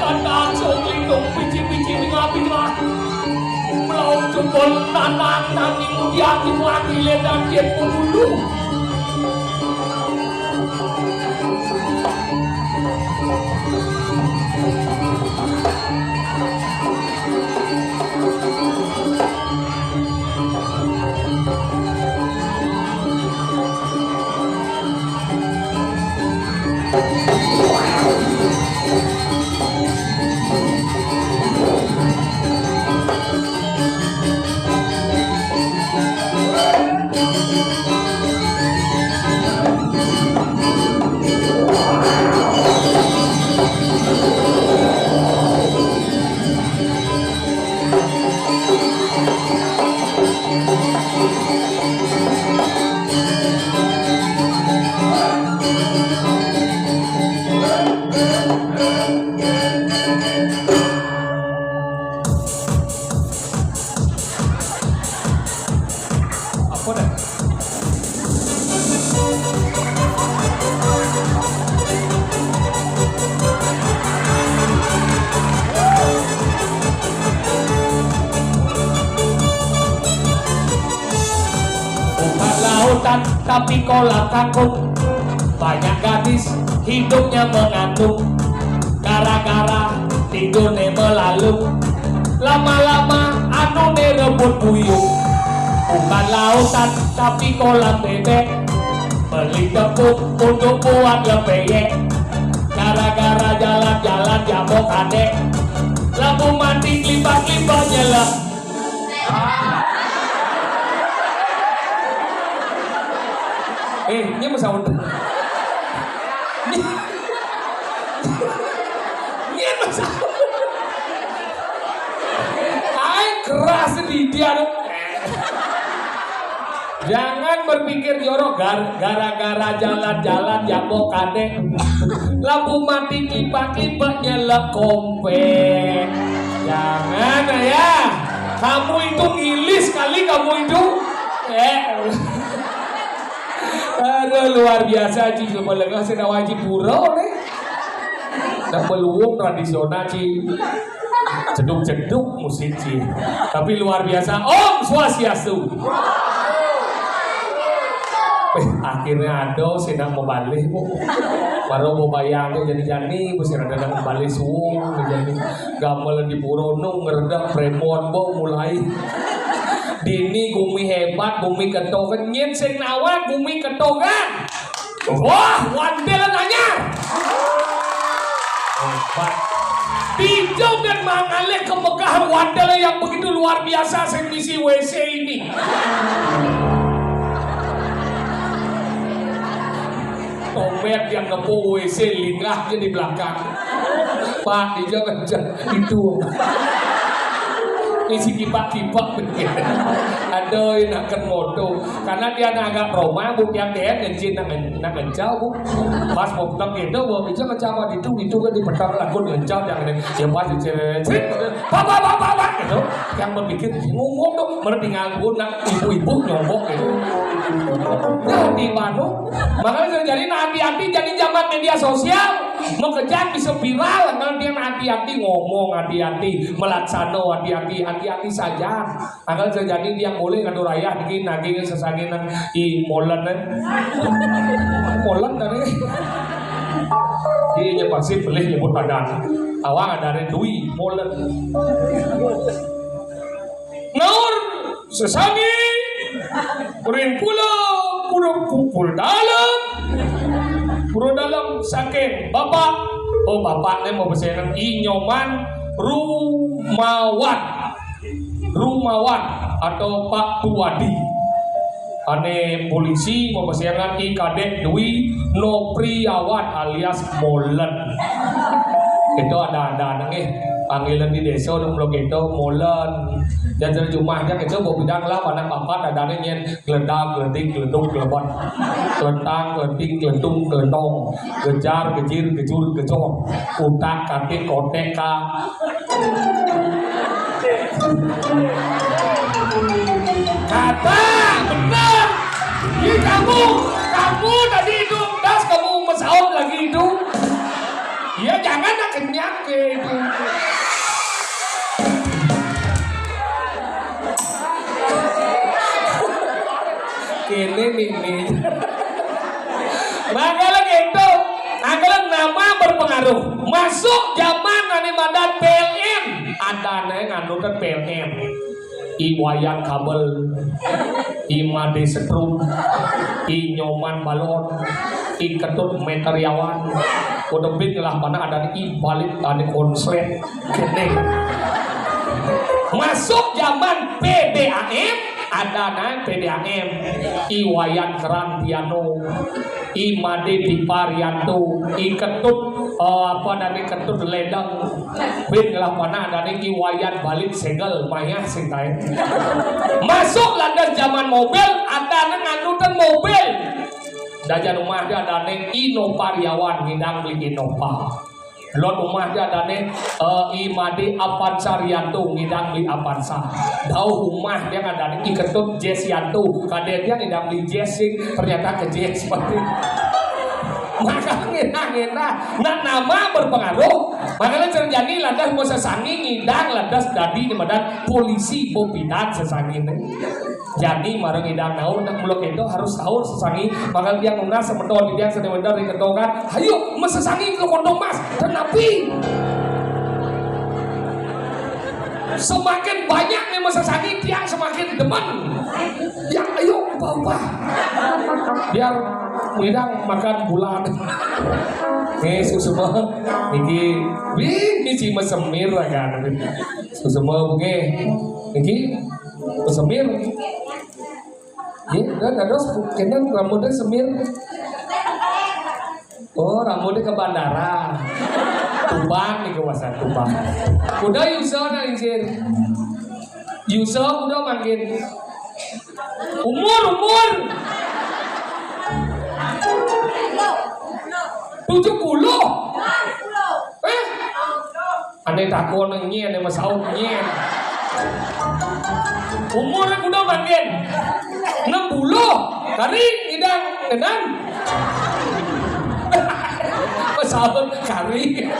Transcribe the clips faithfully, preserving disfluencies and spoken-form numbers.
Kata cokling dong, biji-biji ning api lah. Melaut jebol tanah nanging diati mati ledan yen pemulu. Apa dah? Bukan lautan, tapi kolam kangkung. Banyak gadis hidungnya mengandung. Gara-gara tidurnya melalung. Lama-lama anu nih rebut buyung. Bukan lautan, tapi kolam bebek. Beli tepung untuk buat lepeyek. Gara-gara jalan-jalan jabok adek. Lampu mati kelibak-kelibak nyelek. Eh, ini masalah. Ini masalah. Ai keras di dia. Jangan berpikir jorok gar- gara-gara jalan-jalan jabok kadek. Lampu mati kipak-kipak nyelek kompe. Jangan ya. Kamu itu ngilis kali kamu itu. Eh. Aduh, luar biasa, Ci. Coba lagi sing wajib pura nih. Dah beluwung tradisional, Ci. Ceduk-ceduk musik, Ci. Tapi luar biasa. Om Swastiastu. Eh, akhirnya ada sing nak mau balik, Bu. Baru mau bayar tuh jadi-jadi, Bu, sing ada nak balik suwung jadi. Gamelan di Purwono ngeredak premon, Bu, mulai. Dini gumi hebat, gumi ketogen, nyen sing nawar gumi ketogen. Wah, wandelan anyar. Hebat. Dijau dan mangalih kemegahan wandelan yang begitu luar biasa sing misi W C ini. Tomet yang ngepu W C linggahnya di belakang. Pak, dijau kan itu. Isi kipak-kipak. Aduh, enakan moto. Karena dia agak trauma, bu, tiap dia ngencin, nak ngen- nak ngencau, bu. Pas mau petang gitu, bu, bisa ngencau di itu, itu kan di petang lagu ngencau yang ada. Ya pas diceret, crit, gitu. Pak, pak, pak, pak, pak, gitu. Yang berpikir, ngomong dong, mending nganggur, nak ibu-ibu nyongkok gitu. Nah, di mana? Makanya saya jadi, nah, hati-hati, jadi zaman media sosial, mau kerjaan bisa viral, kalau dia hati-hati ngomong, hati-hati melaksano, hati-hati, hati-hati saja. Angkal sejani tiang boleh kado rayah niki naging sesanginan i molen, eh. Molen tadi. Iya, pasti pelih nyebut badan. Awang ada dui molen. Naur sesangi ring pulo pura pupul dalam. Pura dalam saking bapak Bapakné mau besengan I Nyoman Rumawan. Rumawan atau Pak Puwadi. Ané polisi mau besengan I Kadék Dwi Nopriawan alias Molen. Itu ada-ada nengé panggilan di desa dong belum itu Molen. Dan dari rumahnya itu mau bilang lah anak bapak ada nyén gledang, gleding, gleduk, glebat. Glentang, glenting, glentung, glentong. Gejar, gejir, gejur, gejong. Utak, katik, kotek, ka. Kata, benar. Ini kamu, kamu tadi itu, das kamu mesaut lagi itu. Ya jangan nak kenyang ke itu. Kéné nih, nih. Makanya gitu, makanya nama berpengaruh. Masuk zaman ané madan P L N, adané nganutan P L N. I Wayan Kabel, I Madé Setrum, I Nyoman Balon, I Ketut Meteriawan. Udah bin lah mana ada I Balik, ada Konslet. Kéné. Masuk zaman P D A M, ada nang P D A M. I Wayan Keran Piano, I Madé Diparianto, I Ketut, eh, apa, ada I Ketut Ledeng. Bin lah mana ada I Wayan Balik Segel, mayah sing taé. Masuk lantas zaman mobil, ada nang nganutan mobil. Dajan rumah dia ada I Nopariawan ngidang beli Innova. Lot rumah dia ada eh, I Madé Avanza Rianto ngidang beli Avanza. Dauh rumah dia ada I Ketut Jesianto, kadék dia ngidang beli Jazz sing ternyata ke Jazz seperti. Maka ngena-ngena, nah nama berpengaruh. Makanya terjadi lantas mau sesangi ngidang lantas dadi di madan polisi bopidan sesangi. Jadi marang idang naur nak muluk itu harus sahur sesangi. Maka tiang nunas semeton tiang seni wendar di ketongan. Ayo mesesangi kalau kontong mas. Tetapi semakin banyak nih mesesangi tiang semakin demen. Ya ayo ubah-ubah. Biar idang makan bulan. Nih susu mah. Niki, wih, ini si mesemir lah kan. Susu mah bunge. Niki, mesemir. Iya, udah dados kena rambutnya semir. Oh, rambutnya ke bandara. Tuban nih kawasan Tuban. Udah Yuso nang lingsir. Yuso udah makin. Umur, umur. Tujuh puluh. Eh? Ané takon nyén, ané masaut nyén. Umur kuda makin enam puluh. Kari idang ngenang. Masaut kari.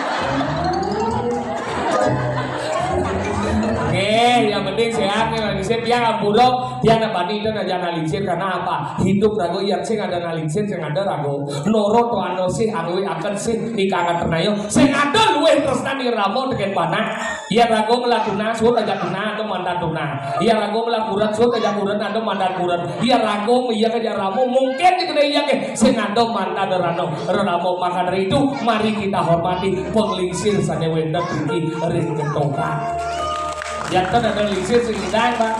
Oke, yang penting sehat nih, Bang Yusuf. Ya, ampura, dia nak bani dan aja analisis karena apa? Hidup rago yang sing ada analisis, sing ada rago. Noro to ano sih, angwi akan sih, ikang ternayo. Sing ada luwih tresnan di ramo tekén panak. Iya rago ngelah tuna, suwun aja tuna, atau mantan tuna. Iya rago ngelah kuret, suwun aja kuret, atau mantan kuret. Iya rago, iya kerja ramo, mungkin di kedai iya ke. Sing ada mantan rano, ramo. Maka dari itu, mari kita hormati penglingsir sané wénten iki ring ketokan. Janten ada lingsir sing idang, Pak.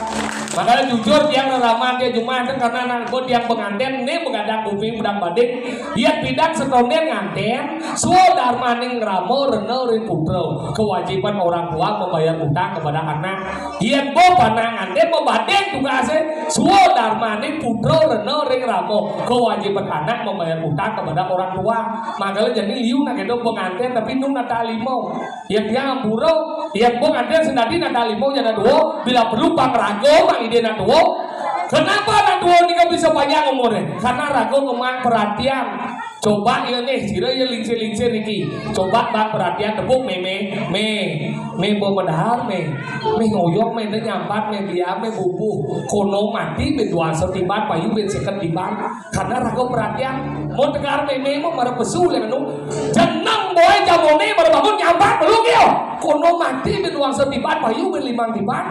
Makanya jujur tiang reraman dia Jumat karena anak gue tiang pengantin ini begadang kuping bedang badik. Iya bidang setondén nganten, suwa darmaning ramo rena ring putra. Kewajiban orang tua membayar utang kepada anak. Yén bo panah nganten mau bading tugasé, suwa darmaning putra rena ring ramo. Kewajiban anak membayar utang kepada orang tua. Makanya jadi liu nak itu pengantin tapi nung nata limo. Yén tiang ampura, yén bo nganten sendadi nata limo jana dua, bila perlu pang raga mang idé nak tua. Kenapa nak tua nika bisa panjang umurnya? Karena raga ngemang perhatian. Coba ya nih, sira ya lingsir-lingsir niki. Coba bang perhatian tepuk mé mé mé mé bo medahar mé mé ngoyong mé nyambat mé biar mé bubuh kono mati bin duasa tiban payu bin seket tiban. Karena raga perhatian. Mau tegar mé mé mau mara pesu lek anu. Jeneng boy jamone mara bangun nyambat belum yo. Kono mati bin duasa tiban payu bin limang tiban.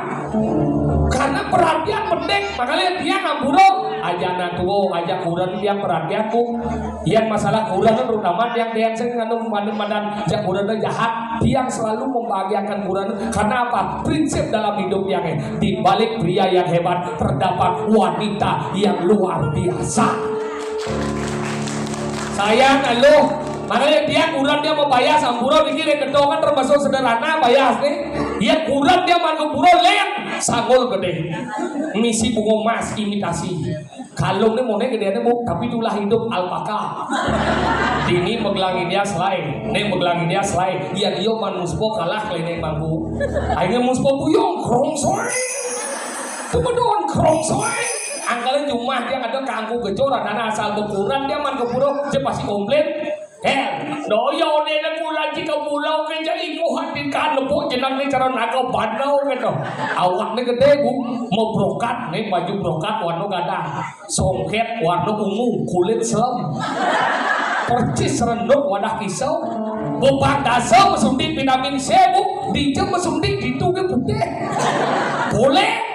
Karena perhatian penting, makanya dia ngamburo aja anak tua, aja kurenan dia perhatian, Bu. Yang masalah kurenan terutama yang dia sing nganu madan kurenan jahat, dia yang selalu membahagiakan kurenan. Karena apa? Prinsip dalam hidup yang di balik pria yang hebat terdapat wanita yang luar biasa. Sayang lo, makanya dia kurenan dia mau bayar sampura, pikir yang gedongan termasuk sederhana bayar nih. Ya kurenan dia mangku pura leng sanggul gede. Misi bunga emas imitasi. Kalung ni mone gedene, Bu, tapi tulah hidup alpaka. Dini megelangi dia selai, ne megelangi dia selai. Iya, iya, man muspo kalah kali ne mangku. Akhirnya muspo buyung, krong soe. Tuh bedoan krong soe. Angkala jumah dia ada kangku gejor, anak asal bekurenan dia man kepuro, dia pasti komplain. Heh, doyo ne ne kula jika pulau ke jadi ku hati kan lepuk jenang ne cara naga banau gitu. Awak ne gede, Bu, mau brokat ne baju brokat warna gadang. Songket warna ungu, kulit selem. Percis renduk wadah pisau. Bebang dasa mesuntik vitamin C, Bu. Dija mesuntik gitu ke putih. Boleh.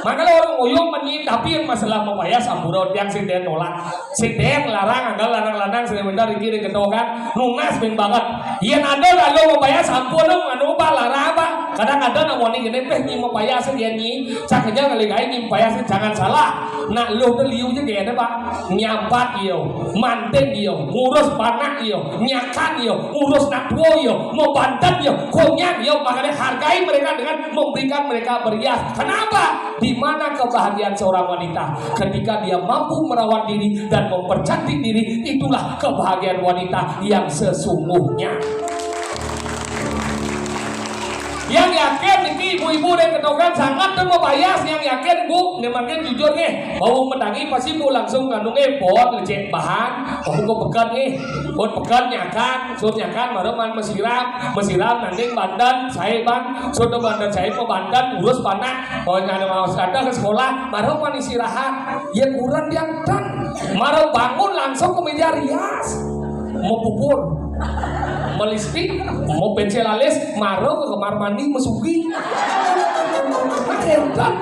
Makanya orang ngoyong menyi, tapi yang masalah membayar sampura yang sing dia nolak. Sing dia larang, anggal lanang-lanang sing bentar iki di ketokan. Nunas bing banget. Yen ada lalu membayar sampun, anu apa, larang apa? Kadang ada nak wani gini, peh nyi membayar sing dia nyi. Cak aja kali kai nyi membayar sing, jangan salah. Nak lo tu liu je gini, Pak. Nyampat iyo, manting iyo, ngurus panak iyo, nyakan iyo, ngurus nak tua iyo, mau banten iyo, konyang iyo, makanya hargai mereka dengan memberikan mereka berias. Kenapa? Di mana kebahagiaan seorang wanita? Ketika dia mampu merawat diri dan mempercantik diri, itulah kebahagiaan wanita yang sesungguhnya. Yang yakin niki ibu-ibu dan ketokan sangat tu membayar, yang yakin, Bu, ne makin jujur nih. Mau menangi pasti, Bu, langsung nganu nih, pot lecek bahan, aku ke pekan nih, pot pekan nyakan, sut nyakan, baru man mesiram, mesiram nanti bandan, saya ban, sudah bandan saya mau bandan, urus panak, kalau nyana mau ada ke sekolah, baru man istirahat, ya kurang diangkat, baru bangun langsung ke meja rias, mau pupur, melisti, mau pensil alis, maro ke kamar mandi, mesuki. Makin kan.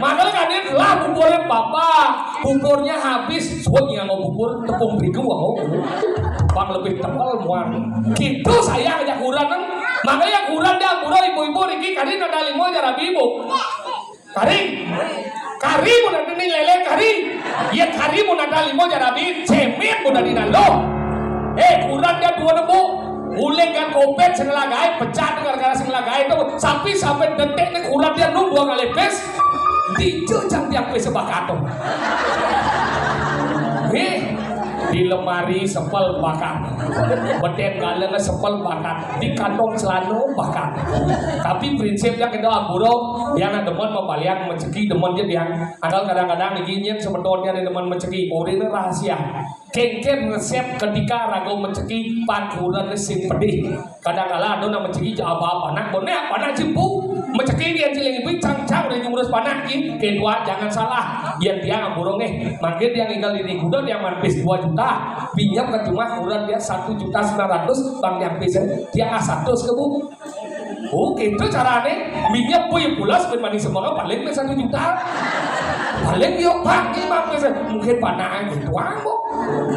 Makanya kan ini lah pupurnya bapak, pupurnya habis, suat yang mau pupur, tepung terigu mau. Bang lebih tebal muan. Gitu saya ajak kurenan. Makanya kurenan dia murah ibu-ibu niki kali ada lima aja rabi, Bu. Kari. Kari mun ada ni lele kari. Ya kari mun ada lima jarabi, cemen mun ada nalo. Eh, kurenan dia dua nemu. Uling kan kopet sing lagai, pecat gara-gara sing lagai tu. Sampai sampai detik ni kurenan dia nung dua kali pes. Dijejang dia pes sebakat tu. Eh, di lemari sepel bakat. Beden galeng sepel bakat. Di kantong celana bakat. Tapi prinsipnya kita ampura, yang demen mapalian meceki demen je yang. Anggal kadang-kadang niki nyen sebetulnya ada demen meceki. Ori ini rahasia. Kengken resep ketika raga meceki pan kurenan sing pedih. Kadang kala ada nak meceki je apa-apa nak bone apa nak jempu. Meceki dia ciling ibu cang-cang udah ngurus panak ki. Kedua jangan salah. Yang dia ngamburo eh. Mangkin dia tinggal di kuda dia mampis dua juta. Pinjam ke rumah kurenan dia satu juta sembilan ratus, bang dia pis, eh. Dia satu ke, Bu. Oh, gitu carane. Minyak boy pulas ben mani semoga paling ben satu juta. Paling yo Pak, ini mah ben mungkin panaan gitu, Bu.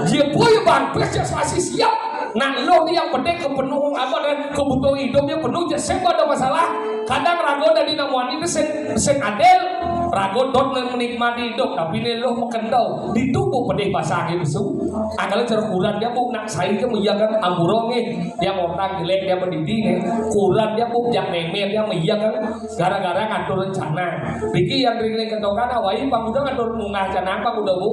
Dia boy bang, pes ya masih siap. Nah, lo ni yang penting kepenuhan apa dan kebutuhan hidupnya penuh, je sing ada masalah. Kadang raga dari nak wani ni sing, sing adil, raga dot menikmati hidup, tapi ni lo mekendau. Di tubuh pedih pasang itu su. Angkala cara kurenan dia, Bu, nak saya ke menjaga amburong ni. Dia ngotang jelek, dia mendidih nih. Kurenan dia, Bu, yang memer dia meyang kan. Gara-gara ngatur rencana. Biki yang ring-ring kentokan, awai pang udah ngatur munggah canang pang udah, Bu.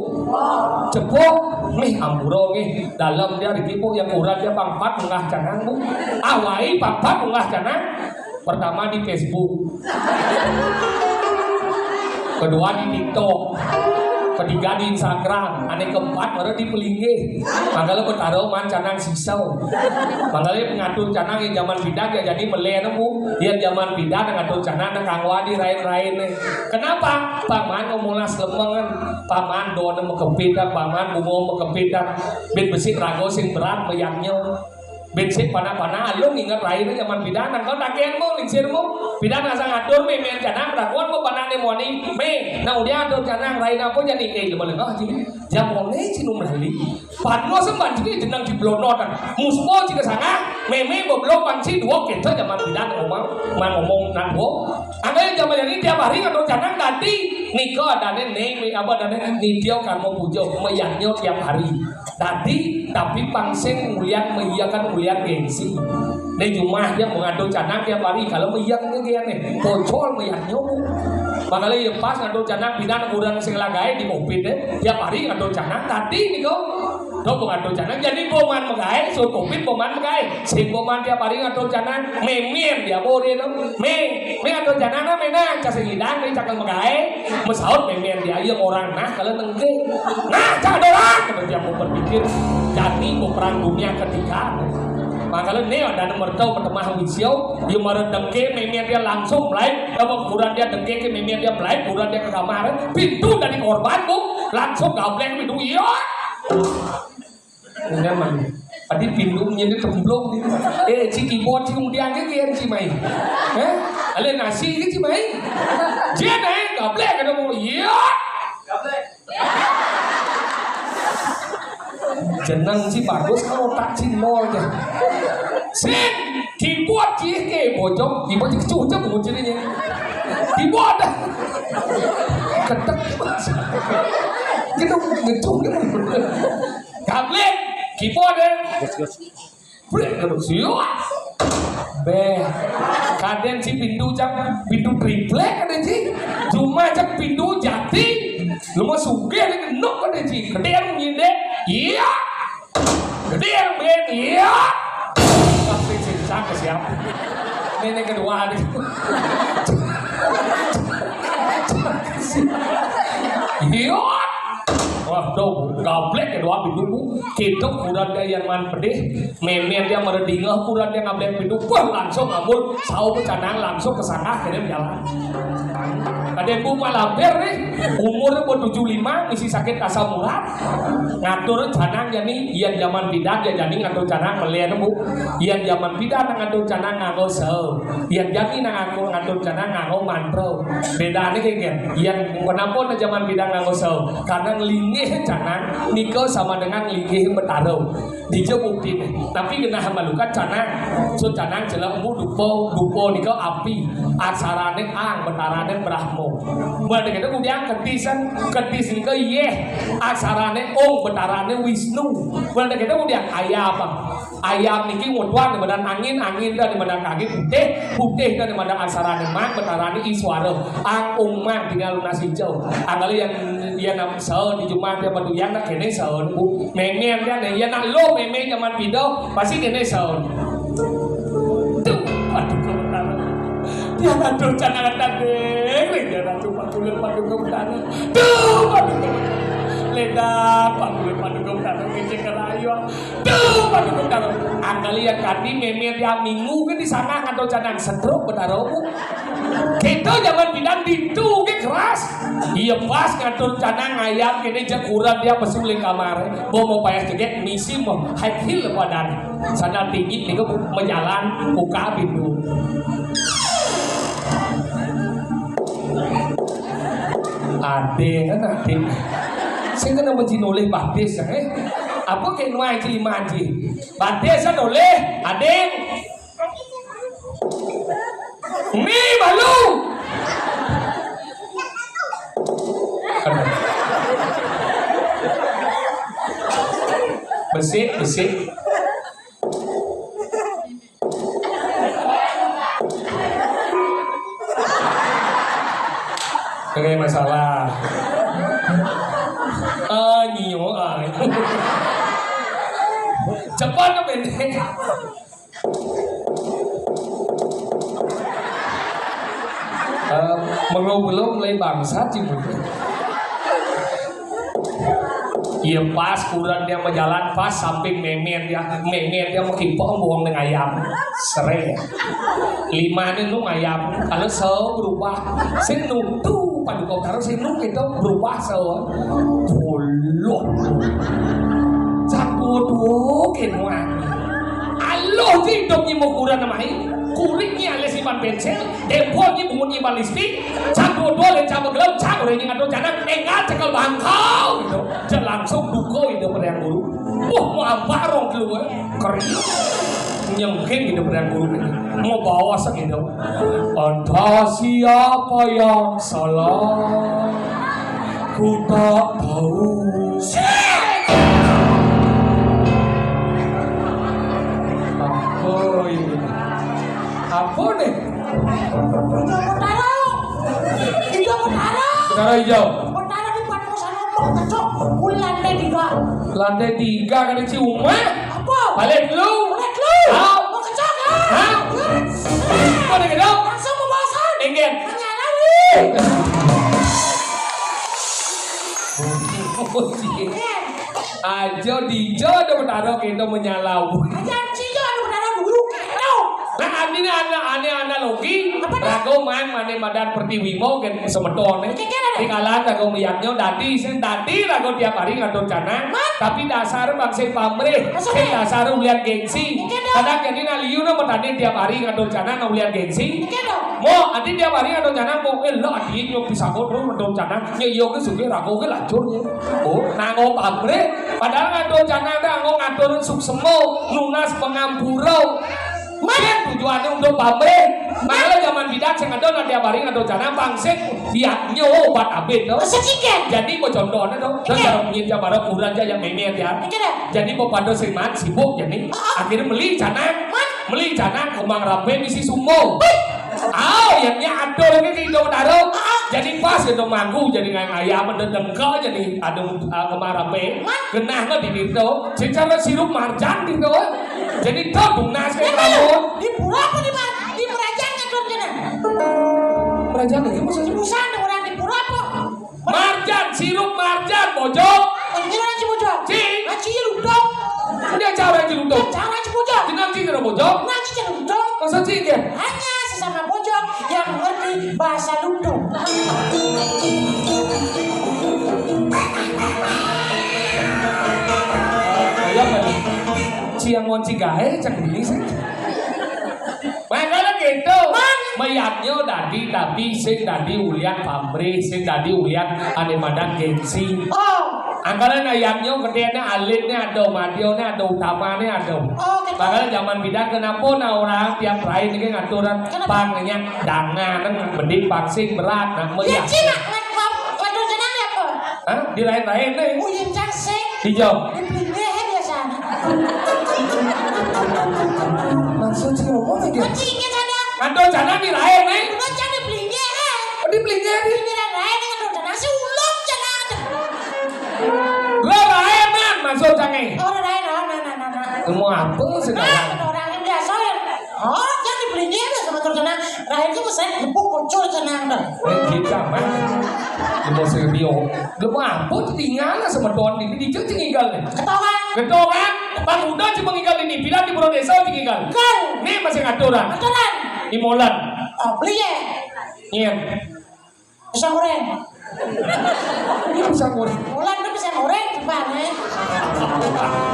Cepok, nih ampura nih. Dalam dia Riki, Bu, yang kurenan dia pang pat munggah canang, Bu. Awai pang pat munggah canang. Pertama di Facebook. Kedua di TikTok. Ketiga di Instagram. Ane keempat baru di pelinggih. Mangkala betara man canang sisau. Mangkala ngatur canang yang zaman pindah ya jadi melen, Bu. Dia zaman pindah ngatur canang nang kangwa di rain-rain nih. Kenapa? Paman ngomonglah selemengan. Paman dona mekepitan, paman bunga mekepitan. Bin besi raga sing berat meyangnya. Bén sik panak-panak, alun inget raina jaman pidan, nang kau takénmu, lingsirmu. Pidan asa ngatur, mémén canang, takon mu panakné moni. Mé, nang udiang atur canang, raina apa jani, eh, lima lengah, cing. Jamoné cing umlali. Pano semban cing jeneng di blonotan. Muspo cing sangat, mémé beblok panci dua, kita jaman pidan ngomong, mang ngomong nak dua. Anggané jaman ini tiap hari ngatur canang, dadi nika adané né, apa adané, nitya karma puja, mayadnya tiap hari. Dadi, tapi pang sing nguliang maiyakan nguliang géngsi. Né jumah dia mau ngatur canang tiap hari, kalau maiyakan ké géné, pocol mayadnya. Makanya ya pas ngatur canang pidan kurang sing lagaé di covid deh, tiap hari ngatur canang, dadi nika. Tuh mau ngatur canang, jadi boman magaé, sur covid boman magaé. Sing boman tiap hari ngatur canang, mémén dia boleh dong. Mé, mé ngatur canang, nah, mé nah, cak sing idang, mé cakal magaé. Masaut mémén dia, iya orang nah, kalau nengké. Nah, cak ada orang, kalau dia mau berpikir, jadi mau perang dunia ketiga. Makanya né ada nomor tahu pertama wisiau, dia mara dengké, mémén dia langsung mulai, apa kurang dia dengké ke mémén dia mulai, kurang dia ke kamar, pintu dari korban, Bu, langsung gablek pintu, iya. Nyaman. Tadi pintu nyini temblok ni. Eh, ciki bot, ciki udiang ke, ke, ciki mai. Eh, alé nasi ke, ciki mai. Dia naik, gablek, kena mau, iya. Jeneng sih bagus, kalau tak cing nol aja. Sing, keyboard cih ke bojong, keyboard cih kecuh aja bunyi jadinya. Keyboard dah. Ketek. Kita ngecuh dia. Gablek, keyboard deh. Brék, aduh, siup. Béh. Kadén si pintu cang, pintu triplék kadén si. Cuma cang pintu jati. Lu mau sugih, lu ngenuk kadén si. Gedé yang nyindé. Iya. Gedé yang bén. Iya. Pasti cinta ke siapa? Ini kedua nih. Iya. Waduh, gablek kedua pintu, Bu. Kita kurang dia yang man pedih. Mémén dia meredingah, kurang dia ngablek pintu, wah, langsung ngambul, saur canang langsung ke sana, akhirnya jalan. Ada ibu malampir nih, umur mau tujuh lima, misi sakit asam urat, ngatur canang jani, iya jaman pidan dia jani ngatur canang melihat, Bu. Iya jaman pidan ngatur canang nganggo saur, iya jani nang ngatur, ngatur canang nganggo mantra. Bedanya kayak gini, iya kenapa na jaman pidan nganggo saur? Karena ngelinggih canang, nika sama dengan ngelinggih Betara. Dija buktiné. Tapi genah malukan canang. So canang celek embu dupa, dupa nika api. Aksarané Ang, Betarané Brahma. Berarti kita kemudian ketisan, ketis nika yéh. Aksarané Ong, Betarané Wisnu. Berarti kita kemudian ayam. Ayam niki ngutuan di badan angin, angin dah di badan kaki putih, putih dah di badan aksarané Mang, Betarané Iswara. Ang Ong Mang tinggal lunas hijau. Angkali yang dia nam saur di Jumat dia batu yang nak kene saur, Bu. Mémén kan, ya nak lo mémén zaman pido, pasti kene saur. Tuh, aduh, kau tahu. Dia aduh, canangan tanding, dia aduh, pakulit, paduka, utara. Tuh, paduka, utara. Ledak, pakulit, paduka, utara, ngecek ke rayon. Tuh, paduka, utara. Angkali yang kadi mémén dia minggu ke di sana ngatur canang stroke, Betara, Bu. Kita zaman pidan ditu ke keras. Iya pas ngatur canang ayam kene jek kurang dia pesulih kamar. Bo mau payah cegek misi mau high heel badan. Sandal tinggi nih, Bu, menjalan buka pintu. Adé kan adé. Sing kena benci nolih batis, eh. Apa kayak nuai cili manji? Batis nolih, adé. Mi balu. Besik, besik. Kena masalah. Ah, nyinyok, ah. Cepat ke pendek. Eh, menglo-menglo mulai bangsat sih, Bu. Iya pas kurang dia berjalan pas samping mémén dia, mémén dia mau kipok buang dengan ayam. Sere. Lima ini nu ayam, kalau saur berubah. Sing nu tuh paduka utara, sing nu kita berubah saur. Boloh. Jago dua kenwa. Loh, di idup nyimuk kuran namahi. Kulit nyi alis nyimpan pensil, dempol nyi bungut nyimpan lipstik, cak dodol dan cak begelem, cak goreng nyi ngatur canang, enggal cekel bangkau gitu. Aja langsung duko itu pada yang guru. Wah, mau apa rong keluar? Kering. Nyengking gitu pada yang guru ini. Mau bawa segitu. Entah siapa yang salah. Ku tak tahu. Apa ini? Apa nih? Ijo Kotaro. Ijo Kotaro. Kotaro ijo. Kotaro di Padma Salomo, kecok. Ku lantai tiga. Lantai tiga kan ciuman. Apa? Balik dulu. Balik dulu. Hah? Mau kecok, ha? Hah? Yes. Apa nih, gitu? Langsung pembahasan. Inggih. Menyalahi. Aja dijo ada Kotaro kita menyalau. Aja dijo ada Kotaro dulu. Tuh. Nah, artinya anak, aneh analogi. Apa dah? Rago main, main madan Pertiwi mau kan semeton, eh. Kira-kira deh. Di kalangan rago melihatnya tadi, sing tadi rago tiap hari ngatur canang. Mat. Tapi dasar bangsa pamrih. Maksudnya? Sing dasar ulian gengsi. Kira-kira dong. Kadang jadi naliu nama tadi tiap hari ngatur canang, nah ulian gengsi. Kira-kira dong. Mo, adi tiap hari ngatur canang, mo, eh, lo adi nyok pisako terus ngatur canang. Nyo, iyo ke suge rago ke lacur, ya. Oh, nanggo pamrih. Padahal ngatur canang dah, nggo ngatur suksema, nunas pangampura. Yen tujuannya untuk pamrih. Makanya zaman bidan sing ada nanti abari ngatur canang pangsit biaknya obat abin to. Masa ciken? Jadi mau contohnya to. Terus cara punya tiap orang kurang aja yang memet ya. Iya dah. Jadi mau pada sing mat sibuk jadi. Ah. Akhirnya beli canang. Mat. Beli canang kembang rampe misi sumbo. Aw, yang nya atur ke kita taruh. Ah. Jadi pas kita manggu jadi ngai ayam ada dengka jadi ada uh, kembang rampe. Mat. Genah nggak di situ. Secara sirup marjan gitu. Jadi to tunas ke kamu. Di pura apa di mar-, di Merajaan ngatur kena? Merajaan itu maksudnya? Di Busan orang di pura apa? Marjan, sirup marjan, bojok. Ini orang Cibojok. Ci. Nah, Ci Ludong. Ini acara Ci Ludong. Acara Cibojok. Jenang Ci kena bojok. Nah, Ci Ludong. Masa Ci ke? Hanya sesama Bojok yang mengerti bahasa Ludong. Ayo, Ci yang ngonci gae, cak ini sih. Makanya gitu. Mayatnya dadi, tapi sing dadi ulian pamrih, sing dadi ulian ane madan gengsi. Oh. Angkara ayamnya gedene alitne ada, madione ada, utamane ada. Oh, gitu. Makanya zaman bidan kenapa nah orang tiap lain ini ngaturan. Kenapa? Pangnya dangan mending pang sing berat nah. Ya, melihat. Cina, ngat-, ngat-, ngatur jenang ya, apa? Hah? Di lain-lain nih. Oh, iya, cang sing. Hijau. Di pinggir ya biasa. Maksud sih ngomong lagi. Ngatur canang di lain nih. Bukan canang di pinggir, eh. Oh, di pinggir. Pinggiran lain ngatur canang si ulung canang. Lo lain, Man, maksud cange. Oh, lain, oh, nah, nah, nah, nah. Mau apa sih? Nah, orang yang biasa ya. Oh, jadi belinya itu sama terus canang. Lain itu saya tepuk bocor canang dah. Eh, kita, Man. Di mau serius. Lo mau apa tinggal sama tuan ini? Dia cenginggal nih. Ketahuan. Ketahuan. Bang Uda cuma nginggal ini. Bilang di Bro Desa tinggal. Kan. Nih masih ngaturan. Aturan. Imolan. Oh, beli ya. Iya. Pisang goreng. Ini pisang goreng. Ulan tuh pisang goreng, Bang, eh.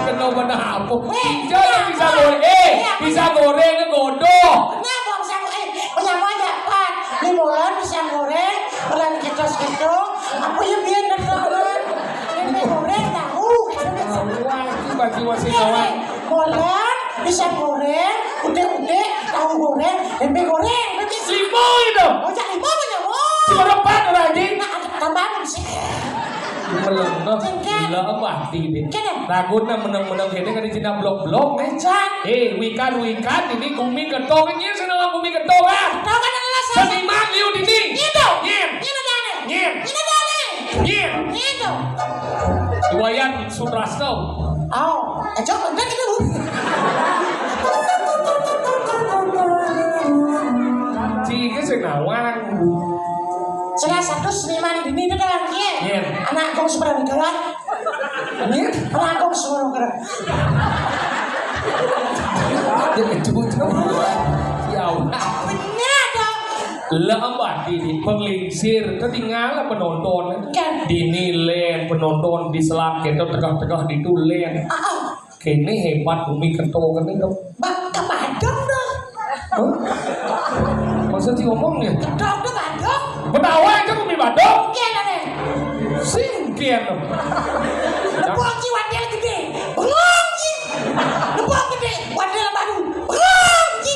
Kenapa nah apa? Eh, jangan pisang goreng. Eh, iya, pisang goreng itu godoh. Kenapa pisang goreng? Eh, kenapa aja, Pak? Ini Ulan pisang goreng, Ulan kitos gitu. Apa ya biar nonton? Ini goreng tahu. Wah, itu bagi masih kawan. Molen, pisang goreng, udeh-udeh, tahu goreng, tempe goreng, tempe goreng. Lima itu. Oh, cak lima apa nyawa? Cuma empat orang, anjing. Nah, ada tambahan sih. Melengah. Cengkeh. Gila apa hati ini? Kene. Ragun nang menang-menang kene kan di Cina blok-blok, eh. Cak. Eh, wikan-wikan ini gumi ketong ini senang gumi ketong, ah. Tahu kan adalah saya. Seniman liu dini. Iya dong. Nyin. Ini ada nih. Nyin. Ini ada nih. Nyin. Ini dong. Iwayan Sutrasto. Oh, aja udah gitu. Cike sing nawang. Salah satu seniman dini itu kan, iya. Iya. Anak kau seberang kawan. Iya. Anak kau seberang kawan. Dia kejutan. Ya Allah. Benar dong. Lah ambah dini penglingsir ketinggalan penonton. Kan. Dini len penonton di selat kita tengah-tengah di tulen. Ah, ah. Kene hebat bumi keto kene dong. Bak Hah? Maksud si ngomong ya? Kedok tuh Badung. Betawa aja ngomong Badung. Mungkin ada. Singkir. Lepung ci wadil gede. Bengong ci. Lepung gede. Wadil baru. Bengong ci.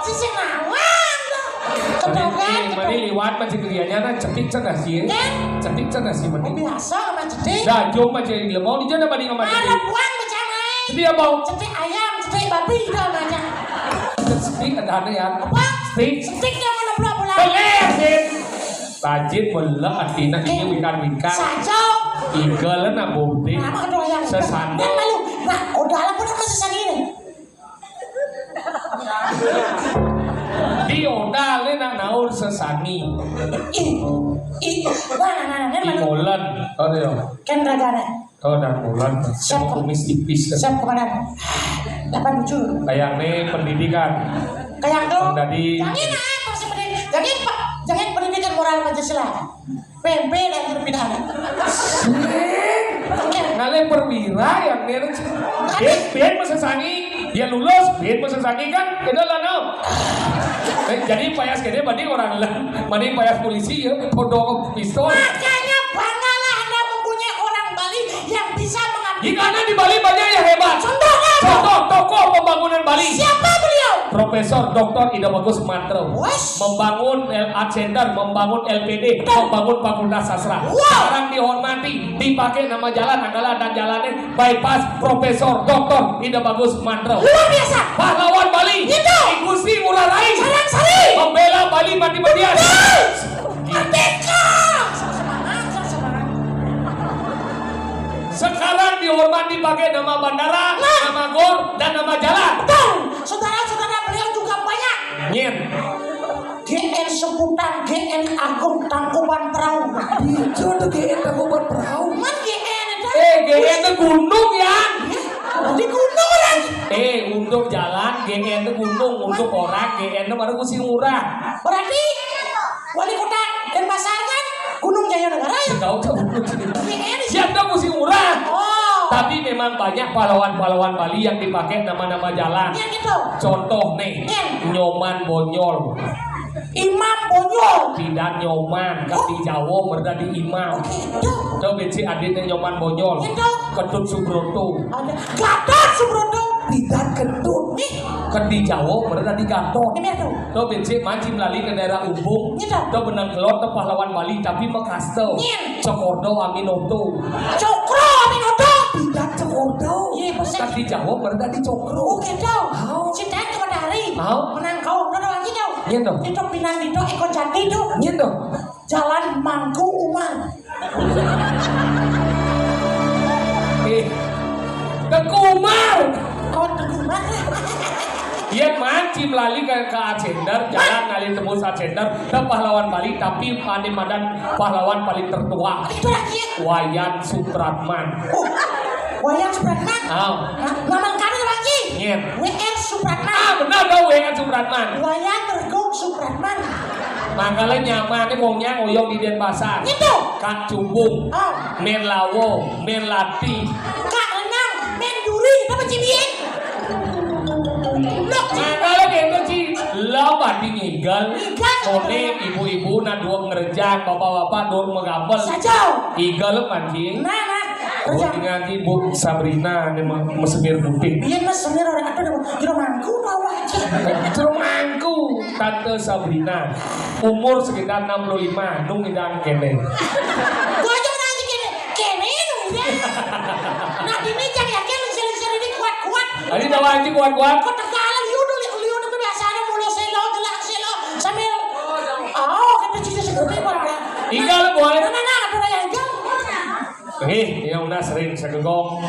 Sisi nawang tuh. Mani, mani liwat masih kerjanya nah cetik cerdas sih. Kan? Cetik cerdas sih mani. Biasa sama cetik. Dah, jom aja yang mau di jana banding sama cetik. Ada buang macam lain. Cetik apa? Cetik ayam, cetik babi, dah macam. Cetik ada ya. Apa? Cetik. Cetik yang mana pula-pula? Peler, Sin. Tajin mula atina ini wingkar-wingkar. Saja. Igel na bodi. Nama doyan. Sesano. Nah, malu. Nah, udah lah, udah masih sani ini. Di odal ni nak naur sesani. Ih, ih, nah, nah, nah, nah, nah, malu. Imolan. Oh, iya. Kan raga nih. Oh, dan Mulan. Siap, Kak. Kumis tipis, kan? Siap, Komandan. Delapan tujuh. Kayak nih pendidikan. Kayak tuh. Bang Dadi. Jangan, ah, pas pendidikan. Jangan, Pak. Jangan pendidikan moral Pancasila. P M P dan terpidana. Sing. Oke. Ngalih perwira yang nih. Tapi ben, ben masa sangi. Ya lulus, ben masa sangi kan. Itu lah, no. Eh, jadi payas gede banding orang lah. Banding payas polisi ya, kodok pistol. Makanya banggalah Anda mempunyai orang Bali yang bisa mengabdi. Di mana di Bali banyak yang hebat? Contohnya apa? Contoh tokoh pembangunan Bali. Siapa beliau? Profesor Doktor Ida Bagus Mantra. Wes. Membangun L A Center, membangun L P D, betul, membangun Fakultas Sastra. Wow. Sekarang dihormati, dipakai nama jalan, adalah ada jalannya bypass Profesor Doktor Ida Bagus Mantra. Luar biasa. Pahlawan Bali. Itu. Ki Gusti Ngurah Rai. Sarang Sari. Membela Bali mati-matian. Betul. Merdeka. Semangat, semangat. Sekarang dihormati pakai nama bandara, nah, nama gor, dan nama jalan. Betul. Saudara-saudara beliau juga banyak. Nyen. G N Sebutan, G N Agung Tangkuban Perahu. Itu tuh G N Tangkuban Perahu. Man G N itu. Eh, G N itu gunung ya. Ya, di gunung kan. Eh, untuk jalan G N itu gunung, untuk orang G N itu baru Gusti Ngurah. Berarti wali kota Denpasar kan Gunung Jaya Negara ya? Tahu, tahu. G N. Siap dong Gusti Ngurah. Oh. Tapi memang banyak pahlawan-pahlawan Bali yang dipakai nama-nama jalan. Yang gitu. Contoh nih, yang Nyoman Bonyol. Imam Bonyol. Tidak Nyoman, kan di Jawa merda di Imam. Oke, itu. Tahu benci adiknya Nyoman Bonyol. Itu. Ketut Subroto. Ada Gatot Subroto. Tidak Ketut. Nih. Kan di Jawa merda di Gatot. Ini tuh. Tahu benci mancing lali ke daerah Ubung. Itu. Tahu benang kelot tuh pahlawan Bali tapi Makassar. Nyen. Cokordo Aminoto. Cokro Aminoto. Tidak Cokordo. Iya, bosan. Kan di Jawa merda di Cokro. Oke, tahu. Tahu. Cinta itu matahari. Tahu. Menang kau, udah lagi tahu. Iya, dong. Itu pinang itu, Eko Jati itu. Iya, dong. Jalan Mangku Umar. Eh, Teuku Umar. Oh, Teuku Umar. Iya, mancing lali ke, ke Acender, jalan ngalih tembus Acender, ke pahlawan Bali, tapi ane madan pahlawan paling tertua. Itu lagi. Wayan Supratman. Oh, Wayan Supratman? Ah. Nah, nama lengkapnya lagi? Nyen. W R Supratman. Ah, benar dong, W R Supratman. Wayan Tergung Supratman. Makanya nyaman nih wongnya ngoyong di Denpasar. Gitu. Kak Cumbung. Oh. Men Lawo, Men Lati. Kak Renang, Men Duri, apa Cibien? Lok, Ci. Makanya gitu, Ci. Lo banding ngigal. Ngigal. Mone ibu-ibu nak dua ngerjang, bapak-bapak dua megabel. Saja. Igal mancing. Nah, nah. Buat ngaji Bu Sabrina nih, mesemir putih. Iya, Mas, semir orang ada deh. Kira mangku bawa aja. Kira mangku, Tante Sabrina. Umur sekitar enam puluh lima, nung idang kene. Gua aja ngaji kene. Kene nung idang. Nah, ini cari yakin, seri-seri ini kuat-kuat. Tadi tawa aja kuat-kuat. Kok tegalan, liu dulu, liu dulu, biasanya mulu selo, jelak selo, sambil, oh, kata cinta seperti apa? Igal, boleh. Nah, nah, nah, ada yang igal. Nggih, ya udah sering sagegong.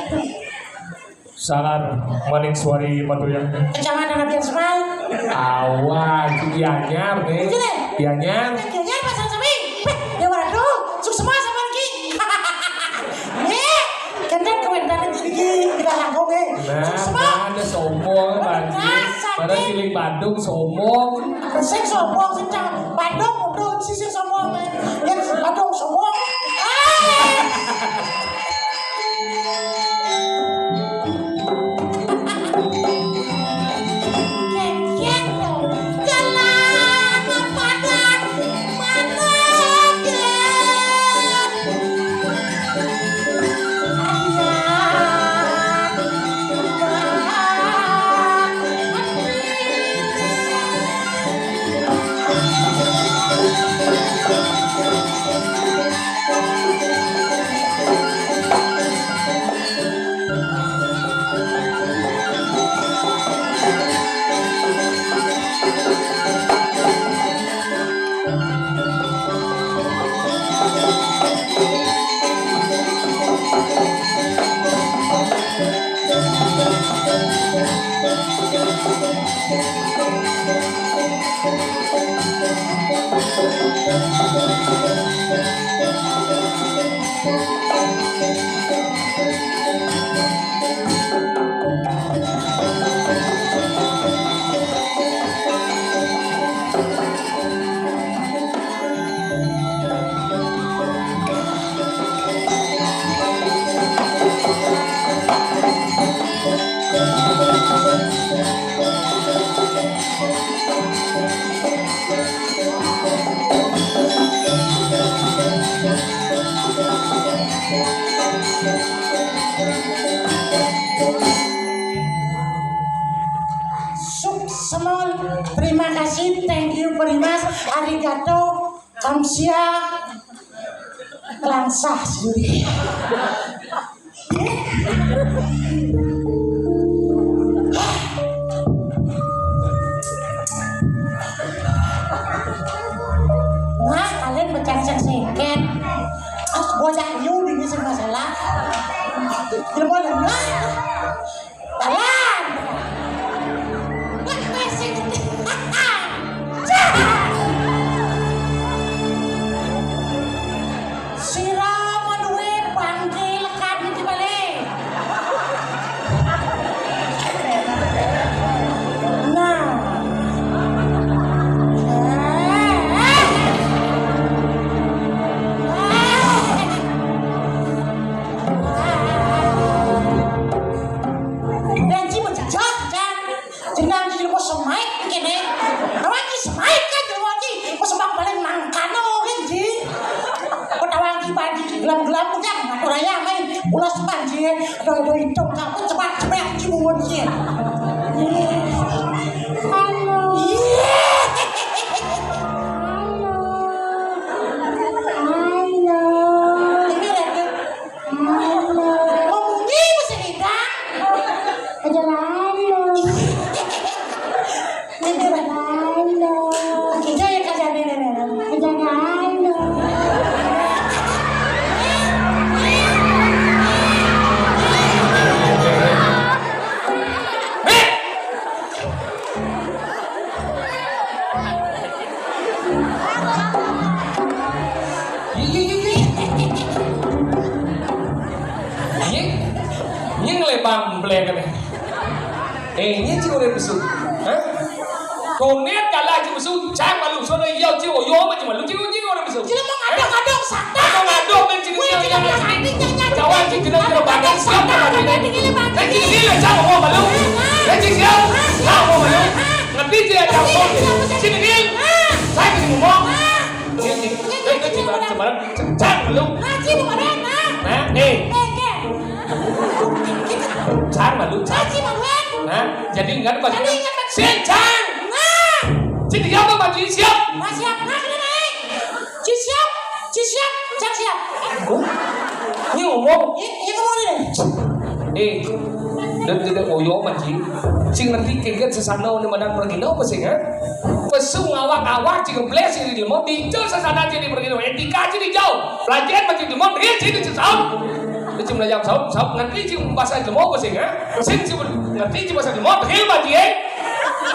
Salar manik suari matuya. Kecamatan Abian Semal. Awah, itu Gianyar nih. Itu deh. Gianyar. Gianyar pasar sami. Eh, ya waduh, suksma sama lagi. Nih, kenten komentar lagi kita langkung nih. Nah, suksma. Ada sombong lagi. Pada siling Badung sombong. Sing sombong, sing cang Badung, udah sisi sombong nih. Yang Badung sombong. Eh! Suksma, terima kasih, thank you very much, arigato, kamsia, langsah suri. Nah, kalian bercacak sengket. Terus bocah ini sing masalah. Ilmu lengah. Jalan. Wah, wah, sing. Jalan. Sira maduwe bangke lekat iki bale. Nah. Benci menjajah, Jan. Jenang iki lho semaik kene. Awak iki semaik kan lho iki. Wis sembah paling mangkano iki, Ji. Kok tawang iki pagi iki gelam-gelam udah ngatur aja main. Ulas panji. Aduh, aduh, hitung kamu cepat cepat iki muwun iki. Halo. Iya. Halo. Halo. Ini lagi. Halo. Ngomongnya masih hidang. Aja lalu. Aja lalu. Aja ya, aja lalu. Nying, nying lebang belek kene. Eh, nying cing urip besu. Hah? Konet kalah cing besu, cang malu. Sono iya cing oyo apa cing malu, cing nying urip besu. Cing mau ngadok-ngadok sakta. Mau ngadok ben cing nying yang sakti. Jawa cing kena kena badan siapa malu. Dan cing nying cang mau malu. Dan cing nying cang mau malu. Ngerti cing cang mau. Cing nying. Saya cing mau. Cang malu. Nah, nih. Cang malu. Nah, jadi ingat apa? Sing cang. Nah. Jadi apa, Pak Ji? Siap. Nah, siap. Nah, kena naik. Ji siap. Ji siap. Cang siap. Ini ngomong. Ini ngomong ini. Eh, dan tidak ngoyo, Pak Ji. Sing ngerti keget sesana oleh Madan pergi apa sih, ha? Pesu ngawak-awak, cing bles, cing di lemo, dijo sasana, cing di pergi lemo, etika, cing di jauh. Pelajaran, cing di lemo, dia cing di sesau. Dia cing belajar sesau, sesau, ngerti, cing bahasa lemo, apa sih, ha? Sing, cing ngerti, cing bahasa lemo, dia mah, dia.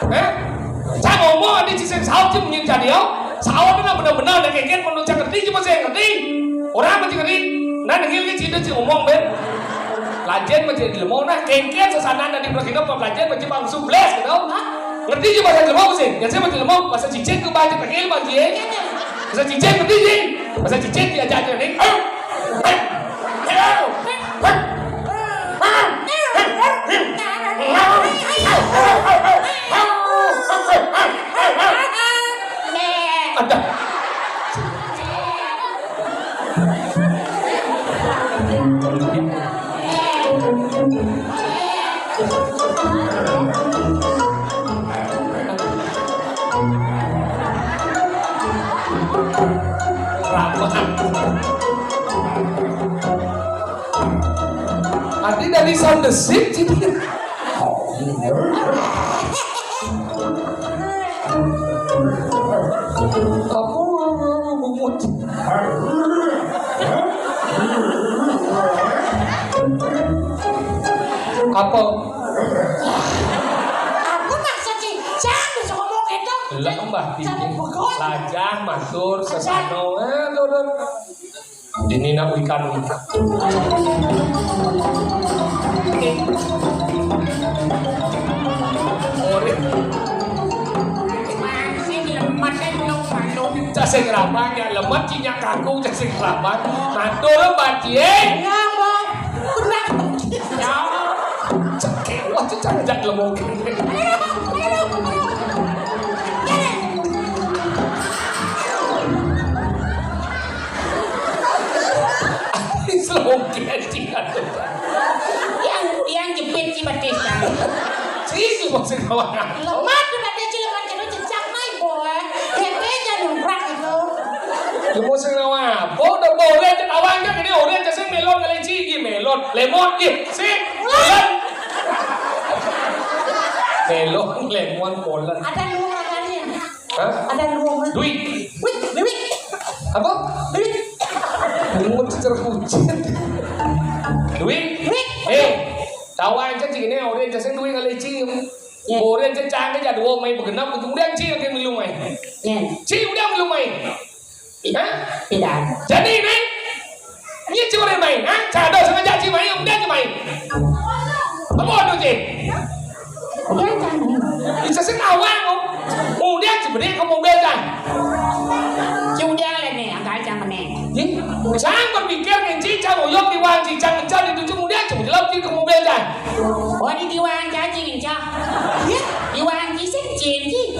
Ha? Cang ngomong, ada cing sesau, cing punya jadi, yo. Sesau, benar-benar, ada keket, menurut cang ngerti, cing bahasa ngerti. Orang, cing ngerti. Nah, dengar, cing, cing ngomong, ben. Pelajaran, cing di lemo, nah, keket, sasana, ada di pergi lemo, pelajaran, cing langsung bles, gitu. Ngerti je bahasa Jepang sih? Ngerti bahasa Jepang? Bahasa cicing ke bahasa tegil, Pak Ji. Bahasa cicing ngerti je? Bahasa cicing diajak aja nih. Ada. Adi dari sound the seat gitu. Apa bungut? Apa? Aku maksud si Cang bisa ngomong gitu. Lek Mbah Dini lajah matur sesano. Eh, to, to. Dini nak wikan. Ora. Masih lemet, eh, belum malu. Cah sing rabang ya lemet, cinyak kaku, cah sing rabang. Matur, Mbah Dini. Ya, Mbah. Kurang. Ya. Cekek, wah, cecak, cecak lemong. Selongket, cecak. Yang, yang jepit si batis, ya. Sih, sih, maksud kawan. Lemah tuh, nanti aja lemah, jadi cecak naik, boy. Hehehe, jangan nongkrak gitu. Lha mung sing nawang apa? Udah boleh aja nawang kan ini orang aja sing melon kali ci iki melon, lemon iki sing melon. Melon, lemon, polen. Ada lu makannya. Hah? Ada lu. Duit. Wih, wih, wih. Apa? Wih. Bungut cecer kucing. Duit. Wih. Eh, tawang aja ci ini orang aja sing duit kali ci. Yen. Ora cecangke ya dua mai begenap kudu udah ci ke milu mai. Yen. Ci udah milu mai. Hah? Tidak ada. Jadi ini, ini ci ora mai, hah? Cado sama caci mai, udah ci mai. Apa ada ci? Udah kan. Bisa sing awang kok. Udah ci beri ke mobil kan. Ci udah le ne, angkat jam ne. Ih, sang berpikir kan ci, cang uyok di wang ci, cang ngejar di tujuh udah ci jelap ci ke mobil kan. Oh, di diwang caci ngencah. Iya, diwang ci sing cin ci.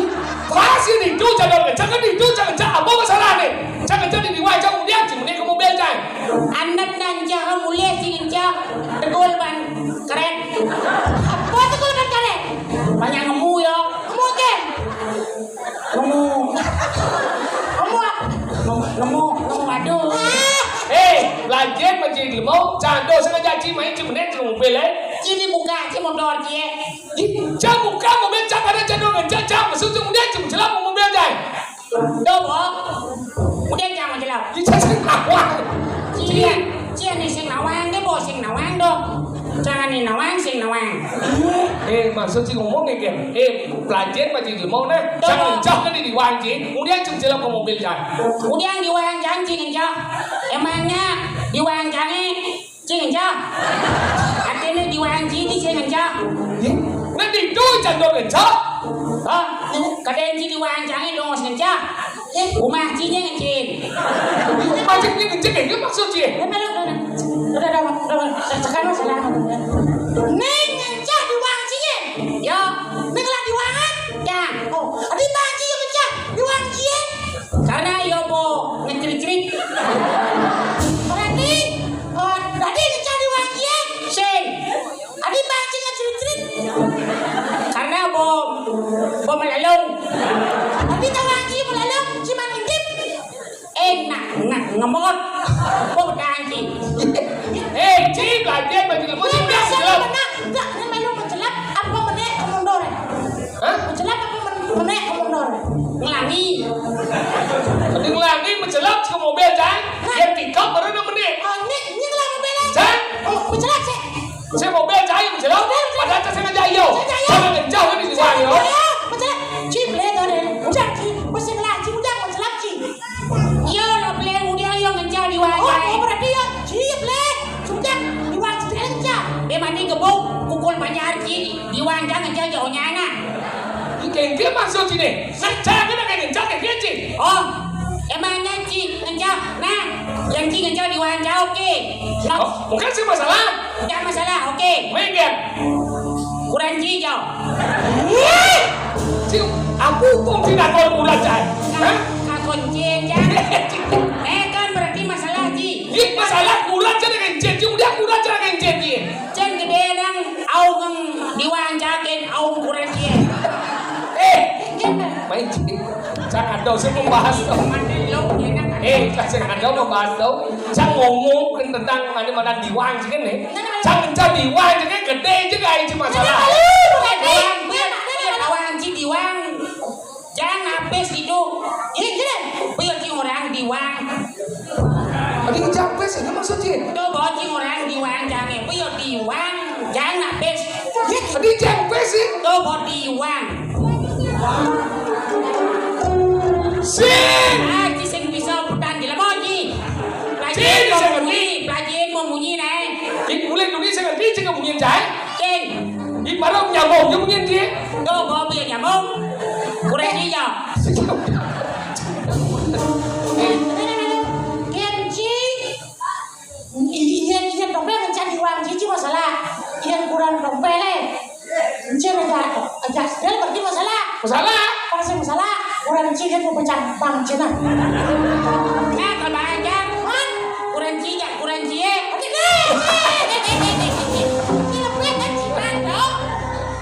Ih, pas ini tuh jangan ngejar kan itu jangan ngejar apa masalah nih? Jangan ngejar di diwang jauh dia cuma ke mobil kan. Anak ngencah mulai sing ngencah. Tegul ban keren. Apa tegul ban keren? Banyak ngemu ya. Ngemu ke? Ngemu. Ngemu apa? Ngemu, ngemu, ngemu, aduh. Eh, lajen menjadi lemau, cando sengaja ci main ci menit di mobil, eh. Ci dibuka, ci motor ci, eh. Ih, cang buka mobil, cang ada cando ngencang, cang masuk ci mobil, ci mencelap mobil, cang. Tuh, Bo. Udah cang mencelap. Ih, cang sing nawang. Ci, ci, ini sing nawang, dia bawa sing nawang, dong. Jangan ini nawang, sing nawang. Eh, maksud si ngomong ya, Ken? Eh, pelajar pasti lemau, nah. Tuh. Cang ngencang kan di diwang ci, kemudian cang celap ke mobil, cang. Kemudian diwang cang, ci ngencang. Emangnya diwang cang, ci ngencah. Artinya diwang ci ini ci ngencah. Ih, nanti itu cang dong ngencang. Hah? Kadang ci diwang cang ini dong ngencah. Eh, rumah ci ini ngencing. Ini macam ini ngencing, ini maksud ci. Ya, kalau, kalau, kalau, kalau, kalau, tekan masalah. Ning ngencah diwang ci ini. Ya. Ning lah diwang, ah? Ya. Oh, adi bang ci ngencah diwang ci ini. Karena yo bo ngecrit-crit. Berarti, oh, berarti ngecah di wangien. Sing. Adi bang ci ngecrit-crit. Karena bo, bo melalung. Berarti tawang ci melalung, ci mangintip. Eh, nak, nak, ngemot. Bo betang ci. Eh, ci, belajar baju lembu, ci, bilang, bilang. Enggak, ini melu mencelap, apa meneh, mundur. Hah? Mencelap apa men-, meneh, mundur? Ngelangi. Mending ngelangi, mencelap, ke mobil, Cang. Nah. Yang tikap, baru enam menit. Oh, ini, ini ngelangi mobil, eh. Cang. Oh, mencelap, sih. Saya mobil, Cang, mencelap. Mobil, Cang. Padahal saya ngajak, yo. Saya ngajak, yo. Jangan kencang, ini, Cang, yo. Saya ngajak, yo. Mencelap. Ci, beli, tuh, deh. Udah, Ci. Mesti ngelangi, udah mencelap, Ci. Iya, lah, beli, udah, yo, ngencang di wayang. Oh, oh, berarti, yo. Ci, beli. Sudah, di wayang, Ci, ngencang. Dia mandi gebuk, pukul banyak, Ci. Di wayang, ngencang, jauhnya, nah. Iki, iki maksud sini. Saya jangan ada ngencang kayak gini. Oh, emangnya Ci ngencang? Nah, yang Ci ngencang di wayang jauh, Ci. Oh, bukan sih masalah. Enggak masalah, oke. Main dia. Kurang Ci, jauh. Ci, aku pun tidak tahu kurang, Cai. Hah? Kakon Ci, Cai. Eh, kan berarti masalah Ci. Ini masalah kurang, Cai, dengan Ci. Ci, udah kurang, Cai, dengan Ci. Cen gede nang aung diwang jagen aung kurang cie. Eh, main ci. Cang ada sih membahas tuh. Mandi lo, enak. Eh, cang ada membahas tuh. Cang ngomong kan tentang mana-mana diwang sih kan nih. Cang cang diwang sih kan gede juga itu masalah. Diwang, diwang, diwang, diwang. Jang apes itu. Iya, gini. Puyuh cing orang diwang. Tadi jang apes, itu maksudnya? Tuh, bawa cing orang diwang, jange. Puyuh diwang, jang apes. Iya, tadi jang apes, ya? Tuh, bawa diwang. Sing. Ah, ci sing bisa petan jelema, ci. Ci, pelajin mau sing ngerti. Munyi, pelajin mau munyi, nah. Ci, mulai dulu sing ngerti, sing ngemunyin, cai. Cing. Di mana nyambung, dia munyin, ci. Tuh, gua punya nyambung. Kurang ci, ya. Ken ci. Iya, iya, dompet ngencang di uang, ci, ci masalah. Iya, kurang dompet, eh. Encen aja, aja setel berarti masalah. Masalah? Kalau saya masalah, kurang ci dia mau pecah bank Cina. Nah, kalau Bang Anjar, man, kurang ci, ya, kurang ci, ya. Oke, deh. Ci lebih kan ci, man, dong.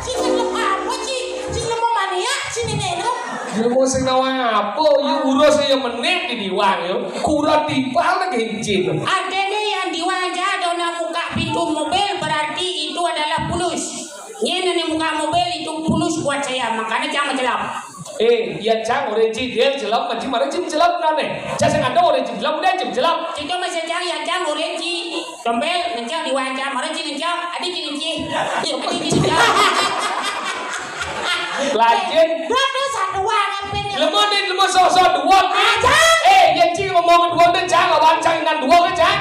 Ci lebih apa, ci? Ci lebih mania, ci nenek, dong. Ya, mau sing nawang apa? Ya, urus ya menit di diwang, ya. Kurang timpal lagi, ci. Artinya yang diwang aja, ada nak buka pintu mobil, berarti itu adalah pulus. Nyén ané muka mobil itu pulus buat saya, makanya cang macelap. Eh, ya cang, orange dia celap, macam mana cing celap nane? Cang sing ada orange celap, udah cing celap. Cing cuma sejang ya cang, orange. Tombel, ngencang di wajah, mana cing ngencang, ada cing ngencang. Iya, ada cing ngencang. Lajin. Dua dosa dua, ngapain ya? Lemah nih, lemah sosok dua. Aja. Eh, ya cing ngomong kedua deh, cang, lawan cang dengan dua ke cang.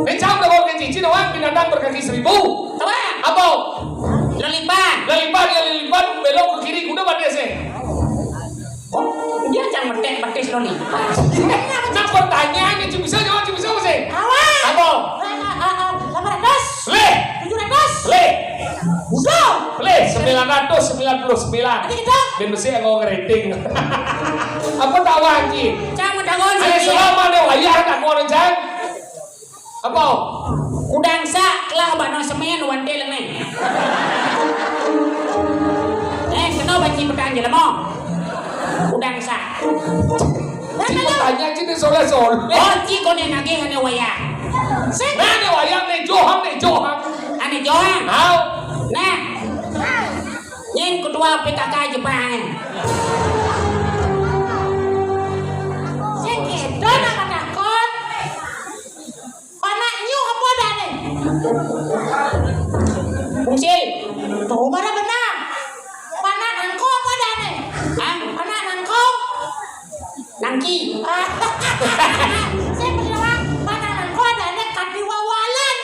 Eh, cang udah mau ke cici doang, binatang berkaki seribu. Apa? Apa? Lelipan. Lelipan, ya lelipan, belok ke kiri, kuda pada sih. Oh, dia cang metek betis lo nih. Nah, pertanyaan nih, cuma bisa jawab, cuma bisa sih. Awal. Apa? Delapan ratus. Leh. Tujuh ratus. Leh. Udah. Leh, sembilan ratus sembilan puluh sembilan. Nanti kita. Ben besi yang ngomong rating. Apa tahu anjing? Cang mau tahu. Ayo, sih. Selama ada wayah, tak mau ada, cang. Apa? Kudang sa, lah bano semen, wante lengai. Eh, kena banci petang jelema. Kudang sa. Cik bertanya, cik ni soleh-soleh. Oh, cik kau ni nagih ane wayang. Sing. Nah, ane wayang, ane johang, ane johang. Ane johang. Hau. Nah. Nyen ketua P K K Jepang. Sing kedo nama takon. Panak nyu apa dane? Usil. Tuh, mana benar? Panak nangko apa dane? Hah? Panak nangko? Nangki. Saya berdoa, panak nangko dane kati wawalan.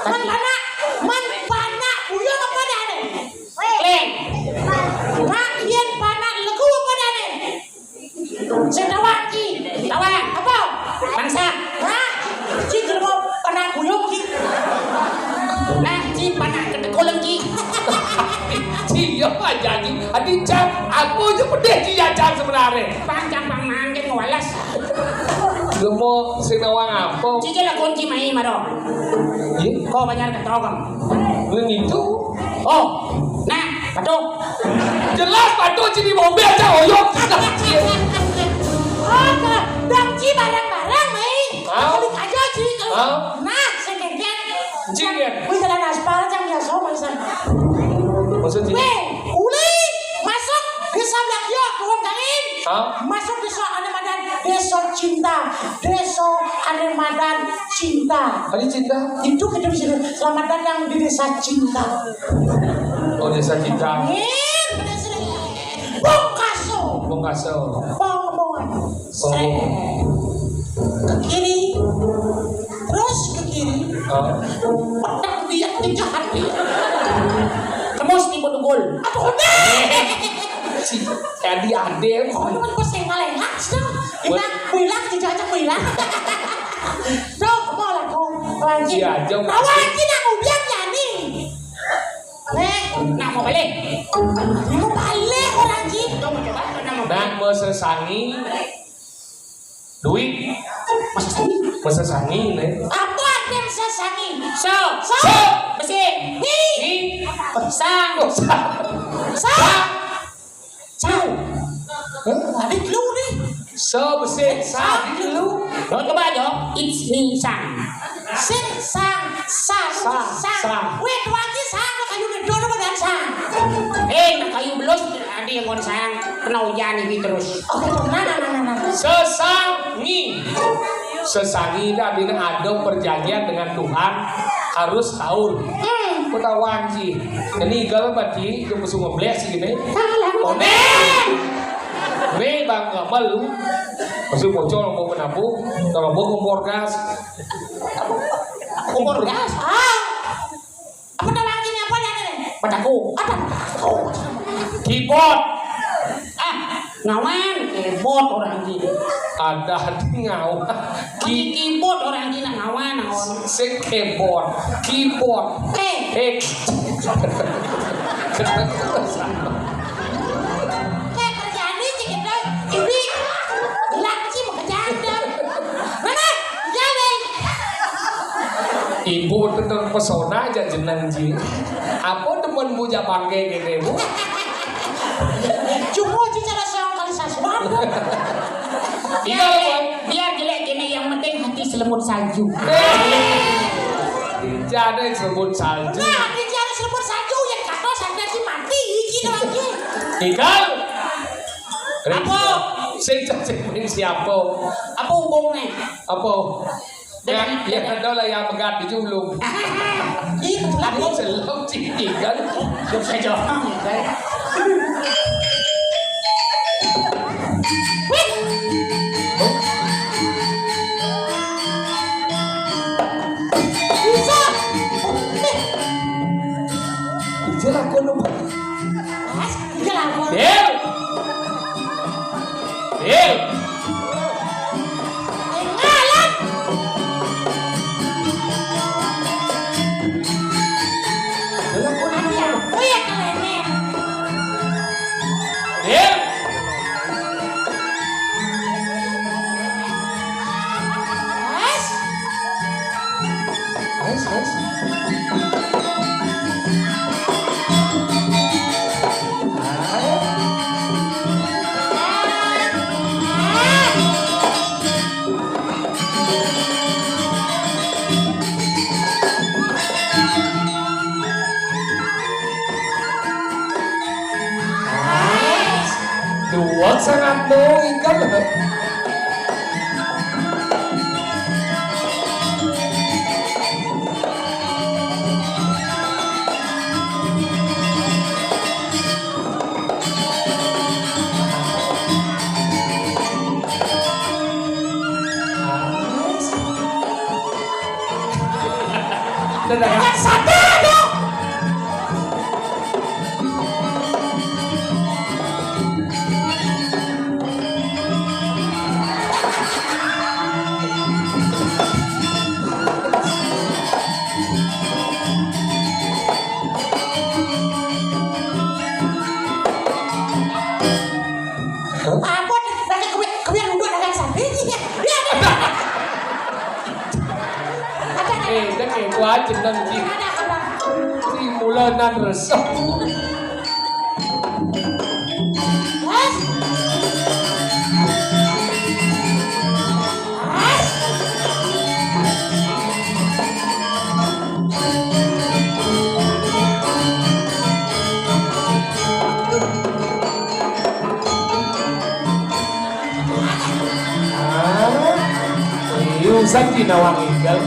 Man panak, man panak buyung apa dane? Kleng. Mak, yen panak legu apa dane? Sing tawang ki. Tawang. Apa? Bangsa. Hah? Ci jelema panak buyung ki. Nah, ci panak ketekolen ki. Ci, ya, Pak Jaji. Adi cang, apa aja pedih ci ya cang sebenarnya? Pang cang pang mangkin ngwalas. Jelema sing nawang apa? Ci je lakon ci mai maro. Iya. Kau banyak ketokang. Lu itu. Oh, nah, patuh. Jelas patuh, ci di mobil aja oyok. Oh, ke, dong ci bareng-bareng, mai. Hah? Balik aja, ci. Hah? Nah, sing kengken. Ci, ya? Wih, jalan aspal, cang biasa, malisan. Maksud ci? Weh, uli, masuk, desa Blakyo, turun kain. Hah? Masuk desa ane madan, desa cinta. Desa ane madan cinta. Ada cinta? Itu kita bisa, selamat datang di desa cinta. Oh, desa cinta. Eh, bener sih. Bongkaso. Bongkaso. Bongkaso. Oh. Ke kiri. Terus ke kiri. Oh. Petak dia ke jahat dia. Tembus tipe dugul. Aduh, udah. Si, tadi ada. Oh, ini pas yang lain. Hah, sudah. Bilang, bilang, jajak, jajak, bilang. Dok, mau lah, kau. Lagi. Iya, jom. Tahu lagi nak ngubiang ya nih. Nek, nak mau balik? Mau balik orang gitu. Coba, coba, nak mau balik? Nak mau sesangi. Duit. Masa sini? Masa sangi, nih. Apa artinya masa sangi? So. So. Besi. Ni. Ni. Sang. Oh, sang. Sang. Sang. Hah? Adik lu nih. So, besi. Sang. Adik lu. Lo coba aja. It's me, sang. Sing, sang. Sang. Sang. Sang. Sang. Weh, tuan ki sang. Kayu gedor apa dan sang? Eh, nak kayu belus. Ada yang mau sang. Kena hujan ini terus. Oke, nah, nah, nah, nah, nah. Sesangi. Sesangi itu artinya ada perjanjian dengan Tuhan harus sahur. Hmm. Ketahuan sih. Ini kalau mati, itu musuh ngebles sih gini. Salah. Oke. Weh, bang, nggak malu. Musuh bocor, mau kenapa? Kalau mau kompor gas. Kompor gas? Ah. Apa nama lagi ni? Apa nama ni? Padaku. Apa? Keyboard. Ah, ngawan keyboard orang gila. Ada di ngawan. Ki- keyboard orang gila ngawan, ngawan. Si keyboard. Keyboard. Eh. Eh. Kayak kerjaan ni cik kita. Ini. Laki mau kerjaan dah. Mana? Jalan. Ibu tenang pesona aja jeneng ji. Apa temen bujak bangke gini, Bu? Cuma ji cara seorang kali saswan. Iya, biar, Bu. Biar jelek gini, yang penting hati selemut salju. Eh, jadi selemut salju. Nah, hati cara selemut salju yang kata sampai si mati, iki lagi. Tinggal. Apa? Sing, sing, sing, siapa? Apa hubungnya? Apa? Ya, ya, ada lah yang pegat di julung. Ih, aku selalu citikan. Terus saya jawab, ya, saya. Bisa. Bisa lah, kono. Mas, iya lah, Mas. Bil. Bil. Ngalah. Lah, kok nanya? Oh, iya, kelemen. Bil. Mas. Mas, mas. Duwat sangat no ikan. Dengan sadar dong. Ampun, lagi kewe-, kewe yang udah dagang sampai. Iya, iya. Ada, ada. Eh, dah kayak gua aja nang di. Ada, ada. Di mulanan resep. Hah? Hah? Iusan di nawang inggal.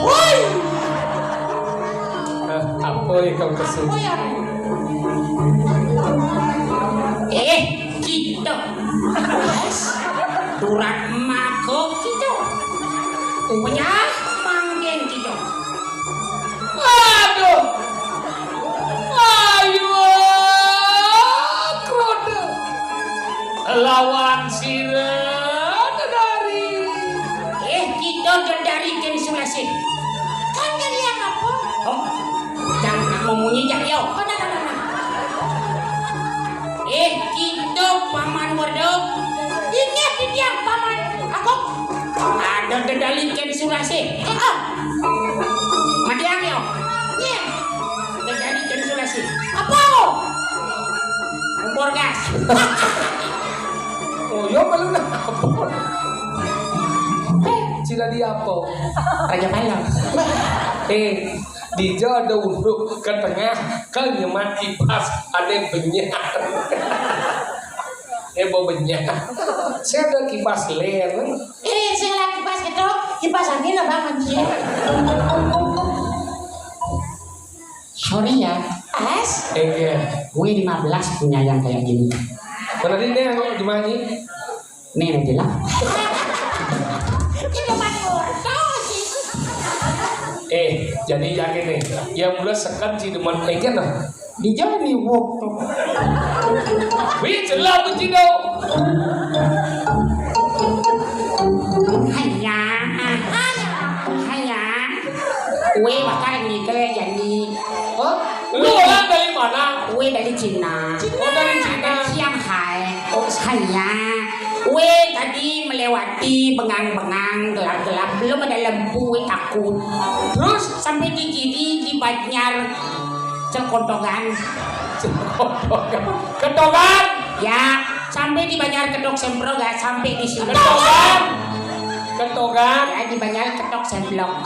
Woi. Eh, apa ya kau kesel? Apa ya? Eh, kita. Durat mako kita. Pecah mangkin kita. Aduh. Ayo, krodo. Lawan sira dedari. Eh, kita dedari Ken Sulasi. Kan jadi yang apa? Oh, jangan mau munyi, jangan, yo. Oh, nah, nah, nah, nah. Eh, kita Paman Werda. Ingat di tiang Paman. Aku ada dedari Ken Sulasi. Ah, ah. Madiang, yo. Iya. Dedari Ken Sulasi. Apa? Kompor gas. Oh, yo, belum apa? Jadi apa? Raja Palem. Eh, dija ada unduk ke tengah, ke nyemak kipas, ada benyar. Eh, bau benyar. Saya ada kipas ler. Eh, saya lagi kipas gitu, kipas angin apa mancing? Sorry ya, As. Eh, iya. W lima belas punya yang kayak gini. Berarti ini yang gimana nih? Nih, nanti lah. Ini depan orto sih. Eh, jadi yakin nih. Ya, mula sekan si demen engken lah. Di jalan nih, wok. Wih, jelas tuh, Cino. Hanya. Hanya. Weh, bakal nih, kayak jadi. Oh, lu orang dari mana? Weh, dari Cina. Oh, dari Cina. Dari Shanghai. Oh, saya. Weh, tadi melewati bengang-bengang, gelap-gelap, belum ada lampu, weh, takut. Terus? Sampai di kiri di Banjar Cekontogan. Cekontogan. Kentogan. Ya, sampai di Banjar Ketok Semprong, ya, sampai di sini. Kentogan. Kentogan. Ya, di Banjar Ketok Semprong.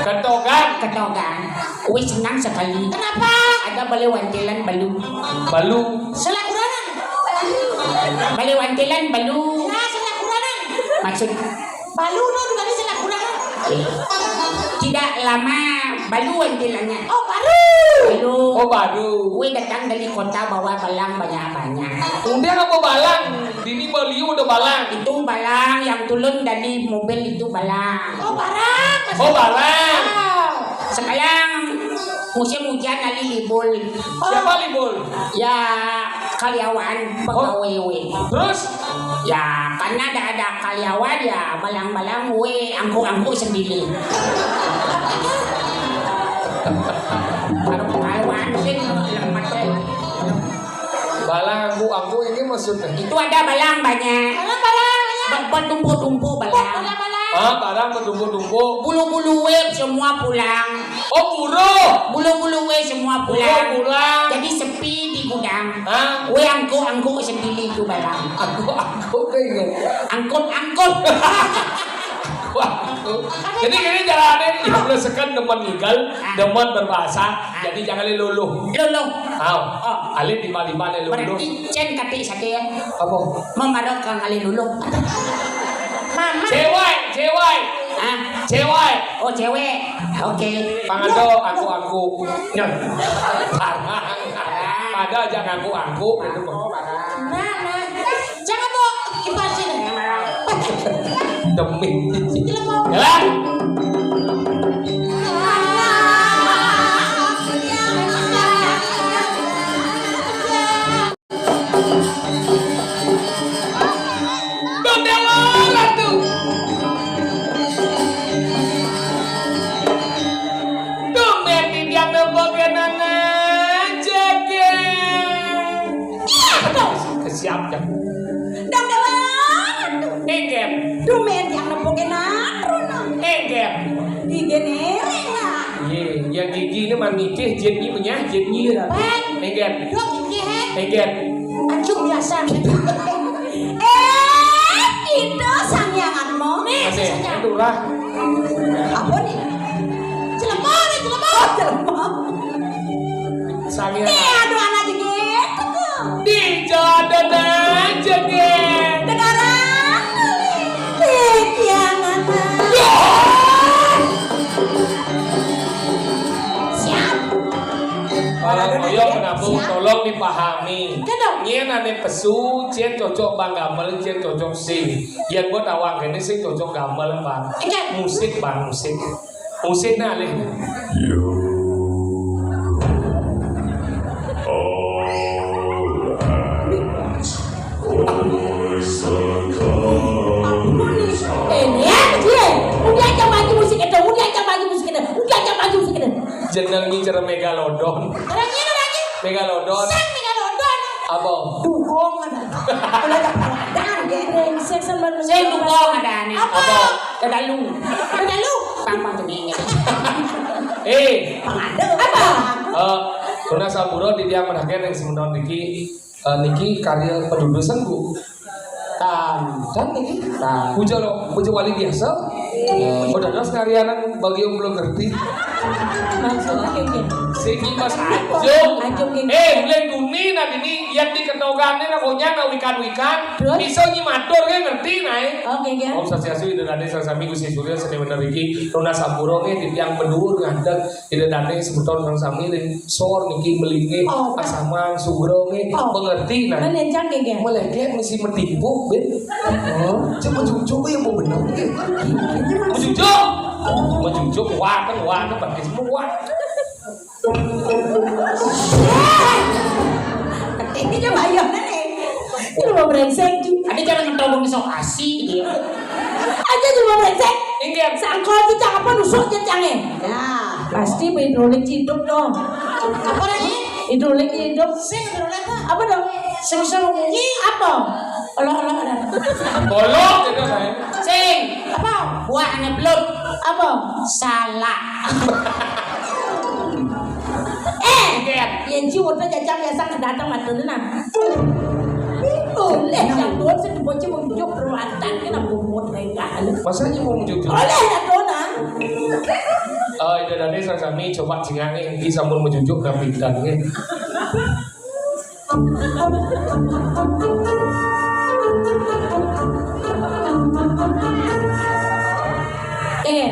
Kentogan. Kentogan. Wih, senang sekali. Kenapa? Ada bale wantilan balu. Balu. Selakuranan. Bale wantilan balu. Nah, selakuranan. Maksud balu no, juga ada selakuranan. Tidak lama balu wantilannya. Oh, baru. Balu. Oh, baru. Wih, datang dari kota bawa balang banyak-banyak. Udah apa balang? Dini beliau udah balang. Itu balang yang turun dari mobil itu balang. Oh, barang. Oh, barang. Oh. Sekarang musim hujan, hari libur. Siapa libur? Ya, karyawan. Oh. Pegawai. Terus? Ya, karena ada, ada karyawan, ya, balang-balang, weh, angkuk-angkuk sendiri. Kalau karyawan sih, lemas, eh. Balang angkuk-angkuk ini maksudnya? Itu ada balang banyak. Balang, balang, ya. Ber-, bertumpuk-tumpuk balang. Balang, balang. Ah, barang bertumpuk-tumpuk. Bulu-bulu web semua pulang. Oh, buruh. Bulu-bulu web semua pulang. Buruh pulang. Jadi sepi di gudang. Hah? Weh, angkut-angkut sendiri tu barang. Angkut-angkut ke ini? Angkut-angkut. Wah, tuh. Jadi gini caranya, ya, sekan demen ngigal, ah, demen berbahasa, ah, jadi jangan luluh. Luluh. Tahu? Oh. Alif lima lima luluh. Berarti cen kati sate ya? Apa? Memarok kang kali luluh. Mama. Cewek, cewek. Ah, cewek. Oh, cewek. Oke. Pangado aku, aku. Nyon. Parang. Pada aja ngaku-ngaku itu mah. Nah, nah. Jangan mau kipasin. Demi. Yalah. Tuh, Dewa, tuh. Tuh, Medi yang nembokin anak aja, geng. Iya, betul. Kesiap, ya. Dong, Dewa, tuh. Enggak. Tuh, Medi yang nembokin anak, tuh, nah. Enggak. Di genereng, nah. Iya, yang gigi ini mah ngikih, jin ini punya, jin ini lah. Baik. Enggak. Dok, gigi, he. Enggak. Acung biasa. Eh, itu sang yang anu. Nih, Masih, sisanya. Itulah. Apa nih? Jelema, nih, jelema. Oh, jelema. Sang yang Nih, aduh, anak juga tuh. Dijodoh aja, geng. Sekarang, nih, yang anak. Ya. Siap. Kalau Anak-anak koyok ya, kenapa? Siap. Tolong dipahami. Kenapa? Nyén ané pesu, cén cocok bang gamel, cén cocok sing. Yén buat awak ini sing cocok gamel, Bang. Enggak. Musik, Bang, musik. Musik nah, lih. Yo. All right. Ini ya, dia. Udah aja maju musik itu, udah aja maju musik itu, udah aja maju musik itu. Jeneng ngincer megalodon. Orangnya, orangnya. Megalodon. Sang megalodon. Apa? Dukung ada. Kalau ada, jangan dia. Brengsek sama lu. Saya dukung ada nih. Apa? Apa? Kedalu. Kedalu. Pang, pang, tuh, ngenyek. Eh. Pang ada. Apa? Eh, tuna sampura di tiang mendakian yang sementon niki, eh, niki karya pedudusan, Bu. Tandan iki. Nah, puja lo, puja wali biasa. Udah terus ngarianan bagi yang belum ngerti. Maksudnya kayak gini. Sing iki Mas Ajung. Ajung gini. Eh, mulai duni nah ini yang diketokane nah konyang nah wikan-wikan. Terus? Bisa nyi matur kayak ngerti nah. Oke, ya. Om Swastiastu, Ida Dane sareng sami Gusti Surya seni bener iki. Nunas sampura nggih titiang benuwur ngadeg Ida Dane semeton sareng sami ring sor niki melinge Oh. Asamang sugra nggih Oh. Mengerti nah. Menenjang nggih, nggih. Melege mesti metimpuk, Bin. Oh, cuma cucuk ya mau bener nggih. Mencucuk. Mencucuk, wah, kan, wah, kan, pakai semua. Ini coba iya nih. Ini mau brengsek, Ji. Ada jangan mencoba sok asi gitu ya. Aja coba brengsek. Ini dia. Sangkol tuh cakep apa nusuk aja cange. Ya. Pasti hidrolik hidup dong. Apa lagi? Hidrolik hidup. Sing hidrolik apa? Apa dong? Sing sing ini apa? Olah olah olah. Bolong gitu kan. Sing. Apa? Buah ane belut. Apa? Salah. Eh, yen jiwa jajang biasa kedatang matene nah. Oleh yang tuan sing bocah mau jujur perwatan kena bumut renggan. Masanya mau jujur. Oleh ya tuan ah. Oh, itu tadi saya kami coba singange iki sampun menjujur kami dange. Eh,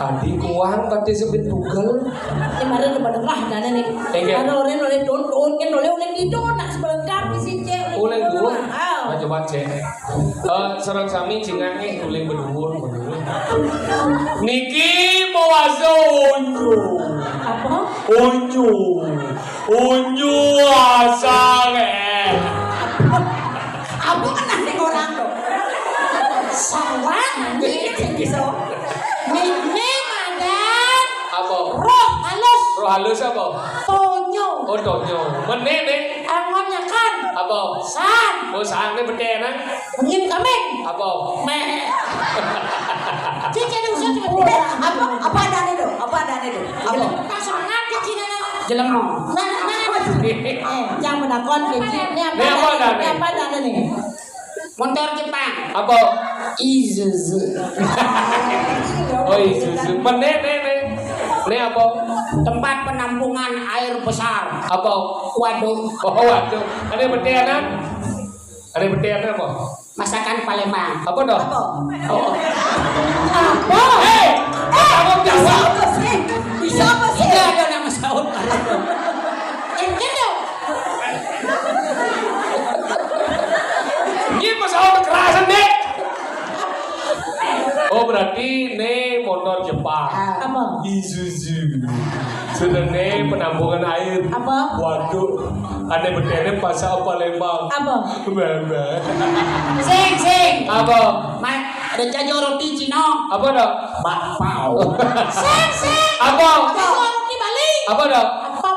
Adi kuang pati sebit tugel. Ini mari lu pada rah dana nih. Iya. Karena orang oleh don don kan oleh oleh di don nak sebelengkap di sini. Oleh dua. Ah. Nah, coba cek. Eh, sareng sami jingange oleh beduwur. Niki mawasa unyu. Apa? Unyu. Unyu asale. Apa kena sing orang tuh? Sawah nangis sing bisa. Meme madan. Apa? Roh halus. Roh halus apa? Tonyo. Oh, tonyo. Meneh, nih. Angon nyakan. Apa? San. Oh, san, ini betul, nah. Nyin kameng. Apa? Meh. Cik, jadi usah cuma Oh, apa? Apa adanya tuh? Apa adanya tuh? Apa? Pasangan ke sini, nah. Jelema. Nah, nah, nah. Eh, yang menakon ke sini. Ini apa adanya? Ini apa adanya nih? Motor Jepang. Apa? Isuzu. Oh, Isuzu. Meneh, nih, nih. Ini apa? Tempat penampungan air besar. Apa? Waduk. Oh, waduk. Ada betean, kan? Ada betean apa? Masakan Palembang. Apa dah? Apa? Oh. Apa? Hei! Kamu bisa apa sih? Bisa apa sih? Tidak ada nama Saud. Enten dong. Ini pesawat kekerasan, Dek. Oh, berarti ini motor Jepang. Apa? Isuzu. Sedang ini penampungan air. Apa? Waduh. Ada bedanya pasar Palembang. Apa? Bebe. Sing, sing. Apa? Ma-, ada jajo roti Cina. Apa dah? Bakpao. Sing, sing. Apa? Jajo roti Bali. Apa dah? Apa?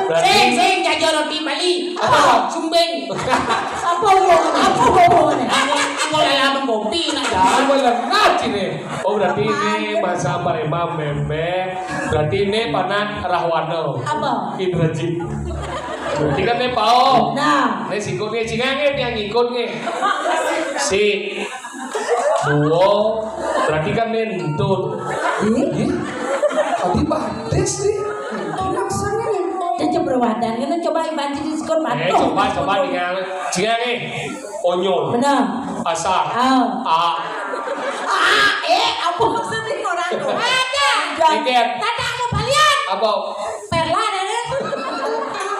Berarti sing, sing, jajo roti Bali. Apa? Sumbing. Apa hubungannya? Apa hubungannya? Aku, aku lala mengkopi, nak. Jangan melengah sini. Oh, berarti ini bahasa Palembang, Bebe. Berarti ini panak Rahwana. Apa? Indrajit. Berarti kan ini pao. Nah. Ini sikut nih, singange yang ngikut nih. Si. Dua. Berarti kan ini entut. Ih, ih. Tadi batis nih. Laksana nih. Dia coba wadan, kan coba ibadah di sikut Eh, batuk. Coba, coba nih, singange. Onyol. Benar. Asar. Ah. Ah. Ah, eh, apa maksudnya orang tuh? Ada. Tiket. Tata mau balian. Apa? Perla ada deh.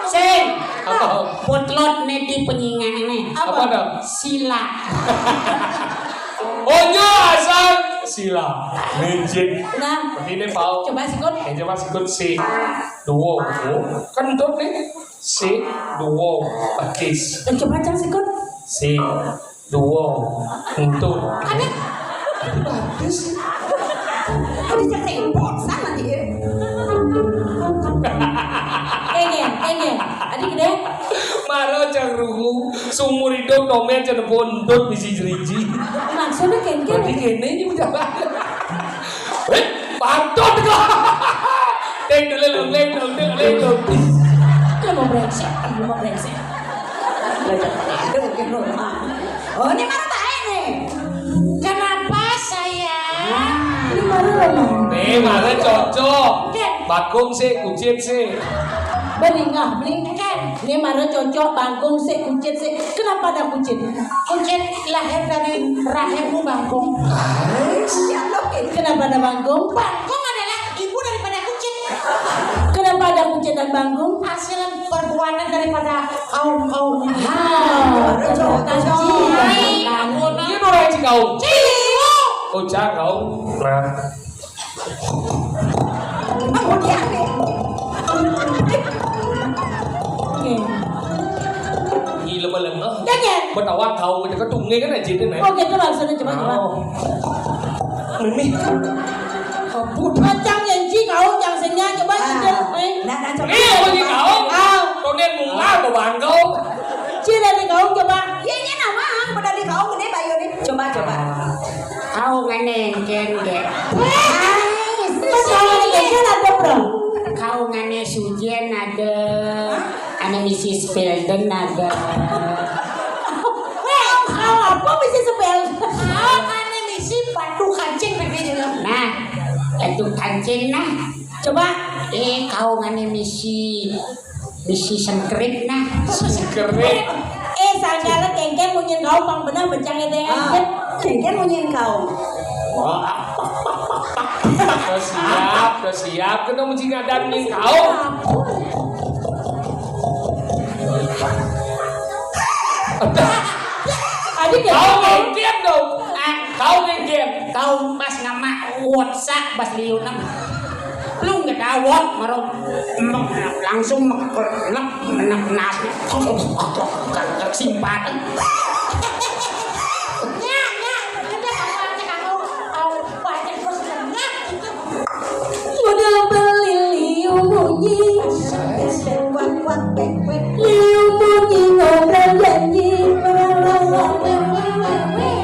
Sing. Apa? Potlot nih di penyingan ini. Apa? Apa dah? Sila. Onyo asal sila. Mijit. Nah. Ini pau. Coba sikut. Eh, coba sikut si. Dua. Kentut nih. Si. Dua. Petis. Eh, coba cang sikut. Si. Dua. Kentut. Ada. Tadi bagus. Ada cang sikut. Bosan nanti ya. Kengel, kengel. Adik gede. Maro cang rungu. Seumur hidup Tommy aja nempuh entut bisi jeriji. Maksudnya kengkeng. Berarti kene ini udah. Eh, pantun kok. Teng dulu, teng dulu, teng dulu. Lu mau brengsek, lu mau brengsek. Aduh, gitu. Oh, ini mana tae nih? Kenapa, sayang? Ini mana lo, Mang? Nih, mana cocok? Ken. Bagong sih, kucit sih. Beningah, beling. Ken. Ini mana cocok, bagong sih, kucit sih. Kenapa ada kucit? Kucit lahir dari rahimmu, bagong. Ya, lo, Ken. Kenapa ada bagong? Bagong adalah ibu daripada kucit. Kenapa ada kucit dan bagong? Hasil perbuatan daripada kaum-kaum. Ah, cocok, cocok. Hai, ampun. Iya, orang Cikaung. Ciliwung. Oh, Cikaung. Nah. Oke. Gila, malah, ah. Ya, ya. Betawa kau, kita ketunge kan aja deh, men. Oh, gitu, langsung aja, Mas. Oh. Mimi. Kabut. Macam nyanyi kau, yang senya, coba. Ah. Cicil, eh. Nah, nah, coba. Nih, bagi kau. Ah. Kau nih mungah, mau bangkau. Cil dari kau, coba. Iya, iya, nama, ah, pada di kau, gede, bayu nih. Coba, coba. Kau ngene, ken, ge. Wes, kau ngene, ken, ada, Bro. Kau ngene, Sujen, ada. Hah? Ane misi Spelden ada. Weh, kau apa misi Spelden? Kau ane misi batu kancing pergi juga. Nah, itu kancing nah. Coba, eh, kau ane misi, misi sengkerit nah. Sengkerit. Eh, sandala kengkeng munyin kau pang benar bencang itu ya. Ah, kengkeng munyin kau. Wah, udah siap, udah siap. Kita mesti ngadar munyin kau. Adik ya? Kau ngenggen dong. Ah, kau ngenggen. Kau pas nama WhatsApp pas liunang. Lu nggak dawat, maro langsung mekelek, menek nasi. Simpan. Udah beli liu munyi. Liu munyi ngobrol janji.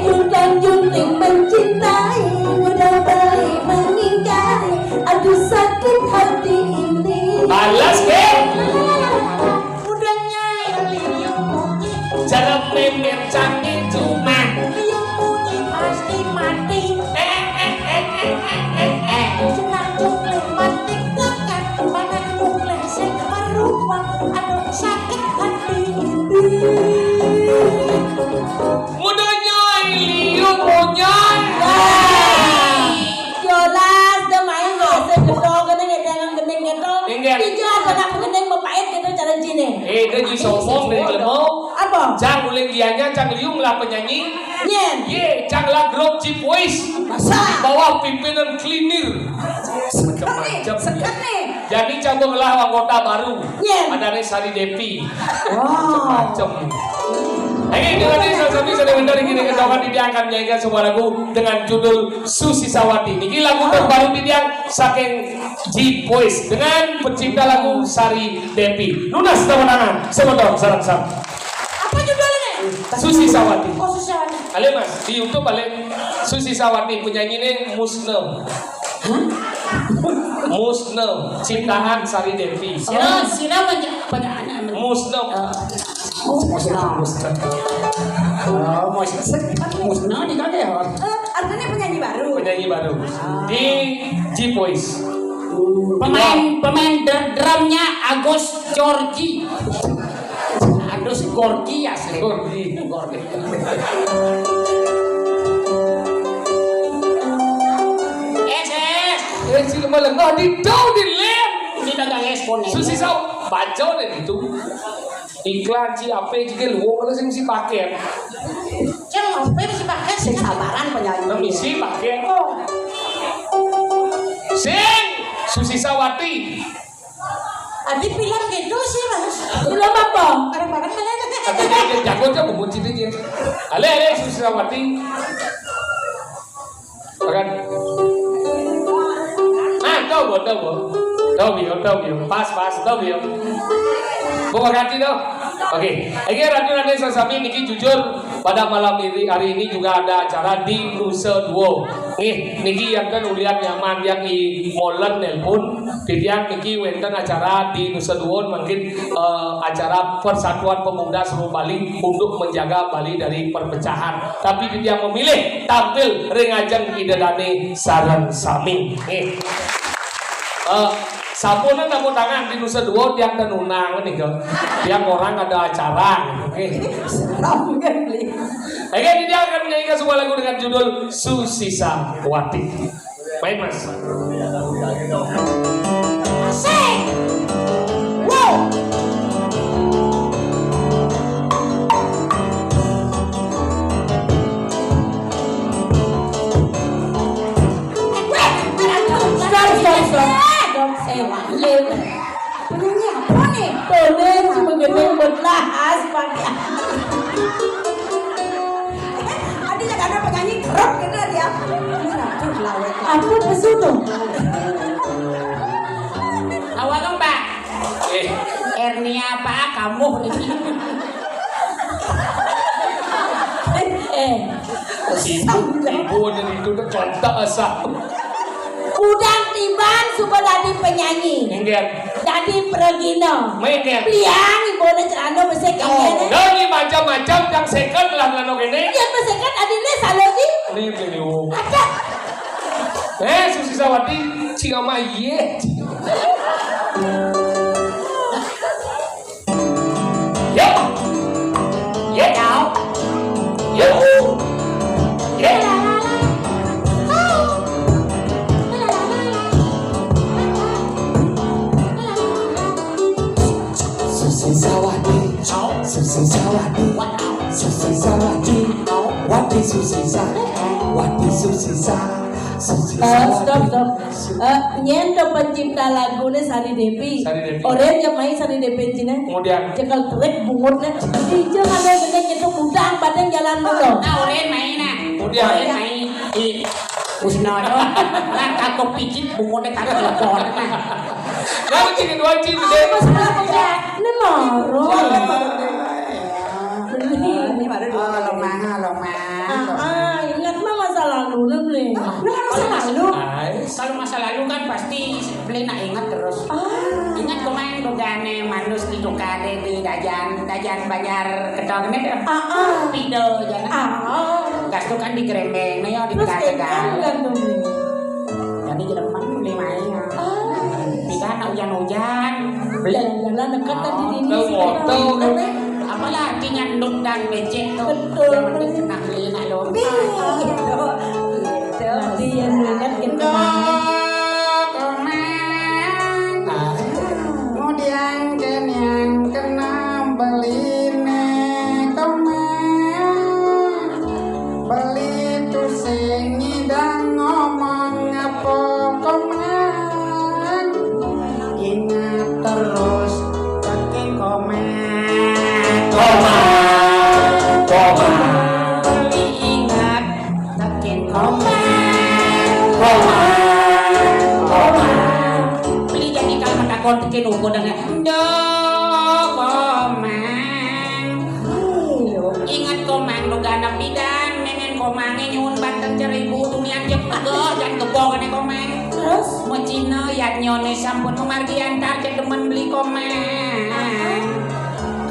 Tukang junting mencintai. Udah beli meninggal. Aduh, sakit hati ini. Balas, Beb. Udah nyai liu munyi. Cara memer canggih cuma. Liu munyi pasti mati. Eh, eh, eh, eh, eh, eh, eh. Senang cuma mati tekan. Mana mukleset merubah. Aduh, sakit hati ini. Mudo nyoi, liu munyoi. Wah. Jolas, dia main bahasa gedor, kena ngedang gending gitu. Inggih. Tiga anak gending mepait gitu cara cine. Eh, dia jadi sombong dari lemau. Apa? Cang uling dianya, cang liung lah penyanyi. Nyen. Ye, cang lah grup Jeep Boys. Masa? Di bawah pimpinan Klinir. Macam-macam. Sekat nih. Jadi cabanglah anggota baru. Iya. Ada nih Sari Depi. Wow. Macam-macam. Ini dengan ini salah satu sudah mendengar ini, kita akan diangkat menyanyikan sebuah lagu dengan judul Susi Sawati. Ini lagu terbaru dia saking Jeep Boys dengan pencipta lagu Sari Depi. Lunas tepuk tangan, semotor sarang sam. Apa judulnya? Susi Sawati. Oh, Susi Sawati. Ale Mas, di YouTube ale Susi Sawati penyanyi nih Musne. Musne, ciptaan Sari Devi. Sira, sira banyak, banyak anak. Musne. Eh, Musne. Musne. Oh, Musne. Musne di kaki ya? Eh, artinya penyanyi baru. Penyanyi baru. Di G Boys. Pemain, pemain dr-, drumnya Agus Jorgi. Aduh, si Gorgi asli. Gorgi. Gorgi. Es, es. Eh, si lemah lengah di daun di lem. Ini dagang es konek. Susi sau, baca deh itu. Iklan si apa juga lu, kalau sing si paket. Cang, apa sih pakai? Sing sabaran penyanyi. Nah, misi pakai. Oh. Sing, Susi Sawati. Adi film gitu sih, Mas. Film apa? Bareng-bareng mana? Tapi dia jago aja, bukan sini dia. Ale, ale, Susi Sawati. Makan. Ah, tahu, Bu, tahu, Bu. Tahu, Bu, tahu, Bu. Pas, pas, tahu, Bu. Bu, makasih, tahu. Oke. Iki ratu-ratu sesami niki jujur. Pada malam ini, hari ini juga ada acara di Nusa Dua. Nih, niki yang kan ulian nyaman yang i molen nelpon, titiang niki wenten acara di Nusa Dua, mungkin eh, acara Persatuan Pemuda Seluruh Bali untuk menjaga Bali dari perpecahan. Tapi titiang memilih tampil ring ajeng Ida Dane sareng sami. Nih. Eh, sampunan tepuk tangan di Nusa Dua tiang tenunang nih, Kang. Tiang orang ada acara. Oke. Serem kan, Li? Oke, ini dia akan menyanyikan sebuah lagu dengan judul Susisa Wati. Main, Mas. Asik. Wow. Stop, stop, stop. Stop, eh, Lin. Penyanyi apa nih? Tuh, Lin, cuma gede buat lahas, pakai. Tadi ada penyanyi kerok gitu dia. Ini rambut lawet. Aku pesu tuh. Awal dong, Pak. Eh, hernia apa kamu ini? Eh, si ibu, ibu dan itu udah kontak asal. Kudang tiban suba dadi penyanyi. Mungkin. Dadi pragina. Mungkin. Beliang ibune celana besik. Oh, ini. Dari macam-macam yang second lah, celana ini. Yang second adine salah sih. Ini beliau. Ada. Eh, Susi Sawati, cing ama iye. Yo. Yo, yo. Yo. Susi Sawati, Susi Sawati, Susi Sawati, Wati Susi Sa, Wati Susi Sa, Susi Sawati. Eh, stop, stop. Eh, nyen to pencipta lagune Sari Devi. Sari Devi. Oren ya main Sari Devi cina. Kemudian. Cekel trek bungutne. Ijo ada gede nyetuk udang badan jalan dulu. Nah, oren main nah. Kemudian. Oren main. I Usnono. Lah kagok picit bungutne kagok lepon. Nah, cing dua cing deh. Mas, Mas, Mas. Ini moro. Ini baru dua. Oh, lemah, lemah. Ah, ah, ingat mah masa lalu, Bli. Nah, masa lalu. Kalau masa lalu kan pasti Beli nak inget terus. Ah. Inget kemarin dogane manus di tukade di Dajan, Dajan Banjar Ketong ini deh. Ah, ah. Pido jana. Ah. Gas tuh kan di Gerembeng, nih, di Tegal. Terus Tegal. Kan tuh, Bli? Jadi Gerembeng beli main. Ah. Tidak nak hujan-hujan. Beli. Jalan-jalan dekat kan di sini. Tahu sih, motor. Tahu. Apalah artinya ndut dan becek tuh. Betul. Yang penting kena beli nak lo. Beli. Gitu. Gitu. Nanti yang ingat kita. Komang. Kemudian kenyang kena beline komang. Beli tu sing ngidang ngomong apa komang. Ingat terus tekin komang. Komang, komang. Beli ingat tekin komang. Komang, komang. Beli jadi kalau matakon tekin ukur dengan ndo komang. Ingat komang dogane pidan, nengen komange nyuwun banten ceribu tunian jep tega jan gebogane komang. Terus? Mecina yadnyane sampun mamargi antar cedemen beli komang.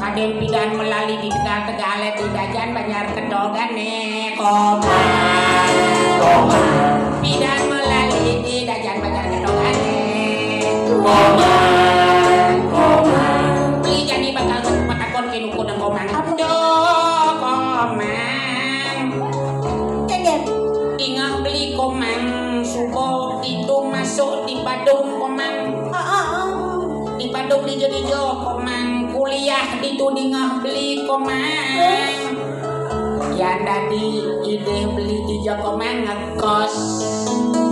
Kadén pidan melali di Tegal-Tegale di Dajan Banjar Kedogane komang. Komang. Pidan melali di Dajan Banjar Kedogane. Komang, komang. Beli jani bakal matakon kinuku dan komang. Aduh, komang. Kengget. Ingah beli komang suba ditu masuk di Badung komang. Ah, ah, ah. Di Badung di Jodijo komang kuliah ditu dingah beli komang. Terus? Yan dadi idih beli dija komang ngekos.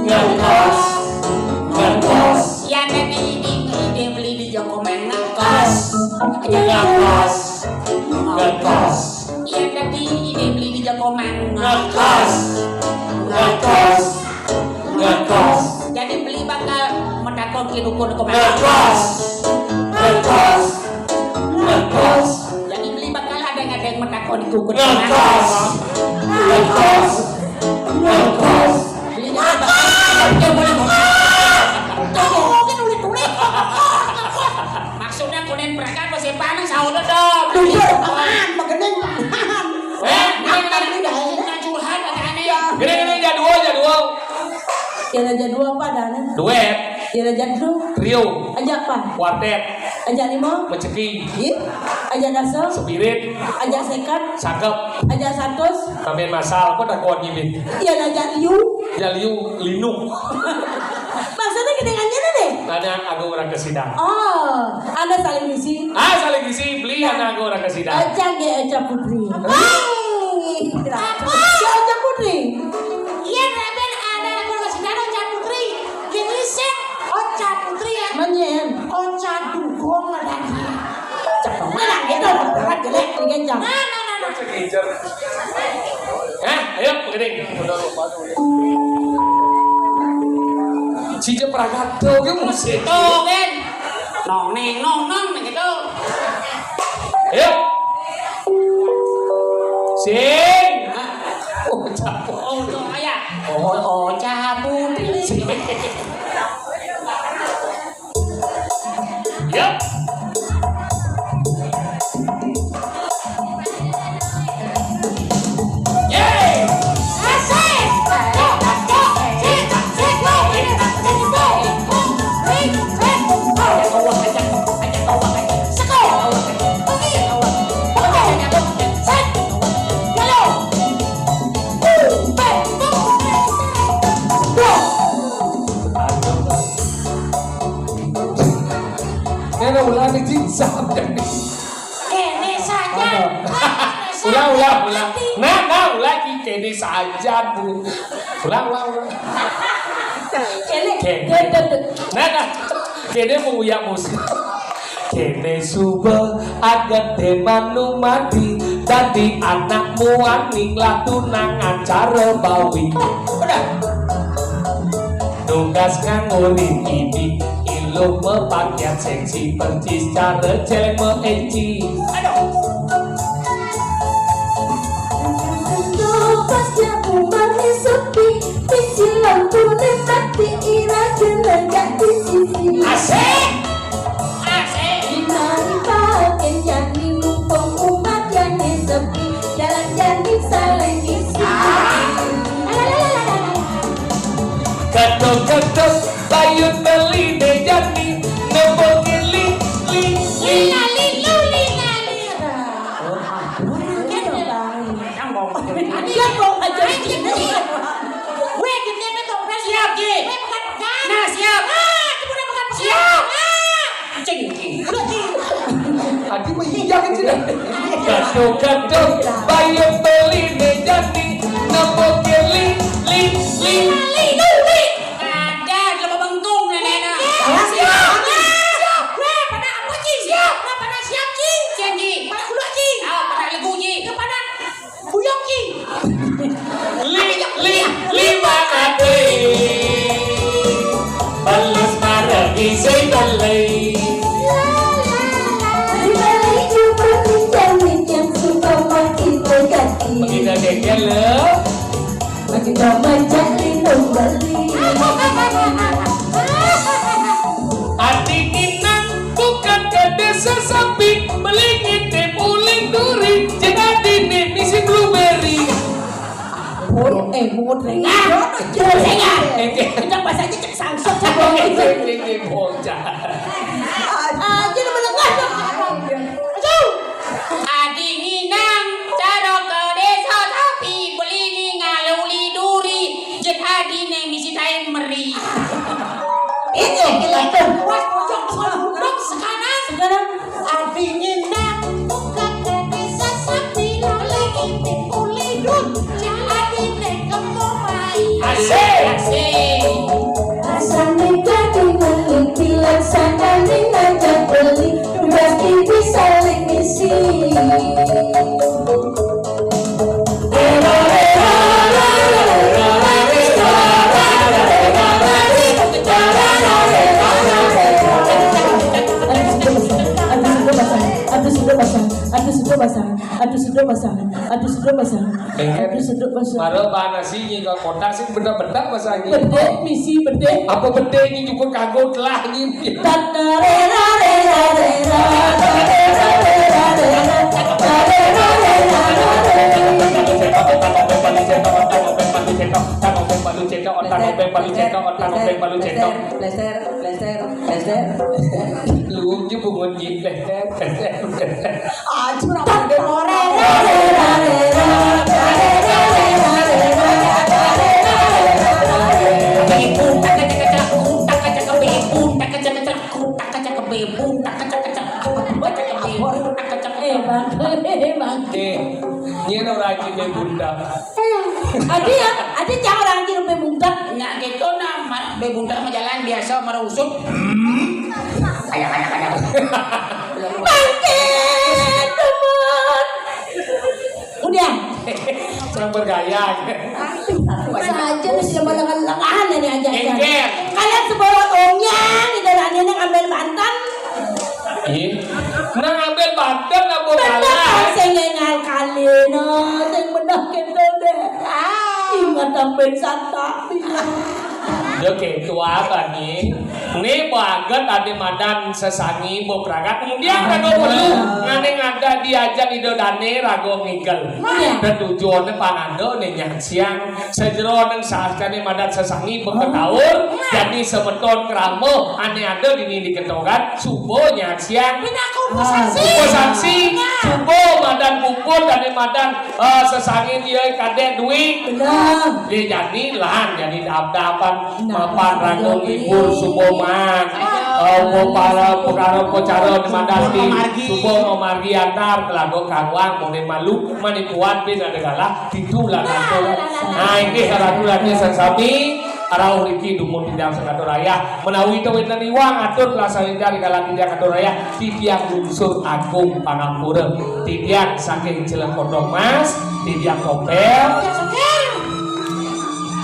Ngekos. Ngekos. Yan dadi idih, idih beli dija komang ngekos. Ngekos. Ngekos. Yan dadi idih beli dija komang ngekos. Ngekos. Ngekos. Jadi beli bakal matakon kinuku komang. Ngekos. Ngekos. Ngekos. Jadi beli bakal ada-ada yang matakon. Ngekos. Ngekos. Ngekos. Dia boleh ngekos. Tuh, kan ulit-ulit. Maksudnya kunen perangkat masih panas, sahur dong. Duduk, apaan? Magening, apaan? Eh, ini, ini, ini, ini curhat, ada aneh. Gini, gini, jadwal, jadwal. Kira jadwal apa, Dana? Duet. Kira jadwal. Trio. Aja apa? Kuartet. Aja lima. Meceki. Ih, aja dasar. Spirit. Aja sekat. Cakep. Aja satus. Tambahin masal. Kok tak kuat gini? Iya, aja liu. Ya liu, linu. Maksudnya kedengarannya deh. Tanya aku orang kesida. Oh, ada saling misi. Ah, saling isi. Beli anak aku orang kesida. Aja ge, aja putri. Hai. Apa? Ya, aja putri. Iya, Raden, ada lagu Rosita, Ocha Putri. Gini sih, Ocha Putri ya. Manyen. Ocha Dugong ada dia. Cakep. Mana gitu, orang jelek, digenjang. Nah, nah, nah, nah. Hah? Ayo, begini. Si Jepra gatel, dia musik. Tuh, kan. Nong, neng, nong, nong, gitu. Ayo. Sing. Hah? Oh, capek. Oh, tuh, ayah. Oh, oh, cabut. Yap. Yeay. Asik. Go, go, go. Sik, sik, go. Ini, ini, go. Sik, sik, go. Seko. Oke. Sek. Yalo. Nena ulangi jin sahab dan. Kene saja. Mana? Ulang, ulang, ulang. Nah, nah, ulang lagi. Kene saja, Bu. Ulang, ulang, ulang. Kene. Kene. Nah, nah. Kene mau uyak musik. Kene suba aget demanu mati, dadi anakmu aning lah tunangan cara bawi. Udah. Nugas nganggo ring ini, ilu mepakaian seksi, percis cara celeng meenci. Aduh. Pas jam umarnya sepi, bisi lampune mati, ira kena gak di sisi. Asik. Asik. Mari pakai jani, mumpung umat jani sepi, jalan jani saling isi. Ah. Ketuk-ketuk, bayun beli deh jani, nembung li, li, li. Lila, lilu, lila, lira. Dia mau aja. Gue gini, nih, tuh, siap, Ji. Gue pegang-pegang. Nah, siap. Ah, dia udah pegang-pegang. Siap. Ah. Cing, cing. Lu, cing. Tadi mah iya kan, Cina? Gaduh, gaduh, bayun beli deh jani, nembung li, li, li. Lila, lilu, li. Ada, dia mau bengkung, nenek. Siap. Siap. Weh, pada apa, Cing? Siap. Weh, pada siap, Cing. Cing, Ji. Pada kuda, Cing. Ah, pada legu, Ji. Ya, pada buyok, Cing. Li, li, lima kati. Belus maregi sing beli. Dibeli cuma pinjam-pinjam suka makin negatif. Kita geger, lo. Makin tambah jadi pembeli. Ati nginang bukan ke desa sapi, melingit di puling duri, jadi ini misi blueberry. Pur, eh, mungut rengah. Mungut rengah. Kita bahasanya cek sangsot, cek bongkit. Ini bocah. Aja lu menengah dong. Aduh. Adi nginang, cara ke desa tapi beli ni ngaluli duri. Jet adi ne misi tain meri. Itu, itu. Was pojok, pojok, sekarang. Sekarang. Adi nginang, bukan ke desa tapi lagi uli duri. Jet adi ne kemo mai. Asik. Asik. Asane kadi ngeling bilang sanane ngajak beli. Pasti bisa lingisi. Aduh, sudah basah. Aduh, sudah basah. Aduh, sudah basah. Aduh, sudah basah. Aduh sedot basah. Aduh sedot basah. Aduh sedot basah. Mara ba nasi nyi ka kota sing bedak-bedak basah nyi. Bedek misi bedek. Apa bedek nyi juga kagok lah nyi. Tatarerarerarera. Palu cetok, otak obeng, palu cetok, otak obeng, palu cetok. Plester, plester, plester, plester. Lucu bungut nyi, plester, plester, plester. Aduh, rambut orang. Eh, bang, eh, bang. Eh, nyen ora aji bebunda. Aji ya, aji cang orang aji bebunda. Nak gitu nama bebunda mah jalan biasa mara usut. Kayak, kayak, kayak. Bangkit, teman. Udah. Sedang bergaya. Saja nih sudah malah lengahan ini aja. Engker. Kalian sebawa onyang, itu lah nenek ambil bantan. Ih, nang ambil bantan apa? Bener, kalah? Sing ngengal kali, no, sing bener gitu deh. Ah, ingat ambil santa. Yo, ketua bani. Né baget adé madan sesangi bepragat. Kemudian raga perlu ngané ngada diajak Ida Dané raga ngigel. Iya. Tetujuané pangada né nyaksiang sajeroning saskané madan sesangi beketaur, jadi semeton krama ané ada dini di ketoran, suba nyaksiang. Pinaku upasaksi. Upasaksi. Nah. Suba madan puput ané madan Eh, sesangin dia kadek duit. Benar. Dia jadi lan, jadi dap-dapan. Nah, mapan raga jadi. Ngibur suba maan. Ayo. Eh, upa para pekara upacara di madan di suba mamargi antar kelaga kangwang mone malu manipuan bin ada galah ditu lan. Nah, atur. Nah, nah, nah, nah. Nah, inggih ratu raja sesami. Rauh riki dumun titiang sekatur ayah. Menawi to wénten iwang atur pelaksanaan ring kala titiang katur ayah, titiang lungsur agung pangampura. Titiang saking Jelek Kodong Mas, titiang Tompel. Titiang Sokér.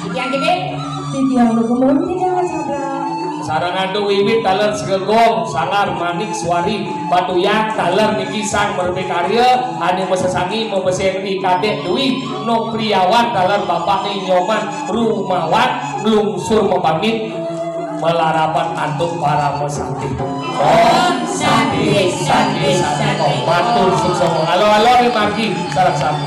Titiang Gedé. Titiang Lukemun, titiang Sabra. Sareng antuk wiwit taler Segegong, Sanggar Manik Suari, Batuyang, taler niki sang merbe karya, ané masesangi mabesen di Kadek Dwi, Nopriawan, taler Bapak Ni Nyoman, Rumawan, nglungsur mapamit malarapan antuk parama santi. Om Santi, Santi, Santi. Om, matur suksma. Alo-alo ring margi sareng sami.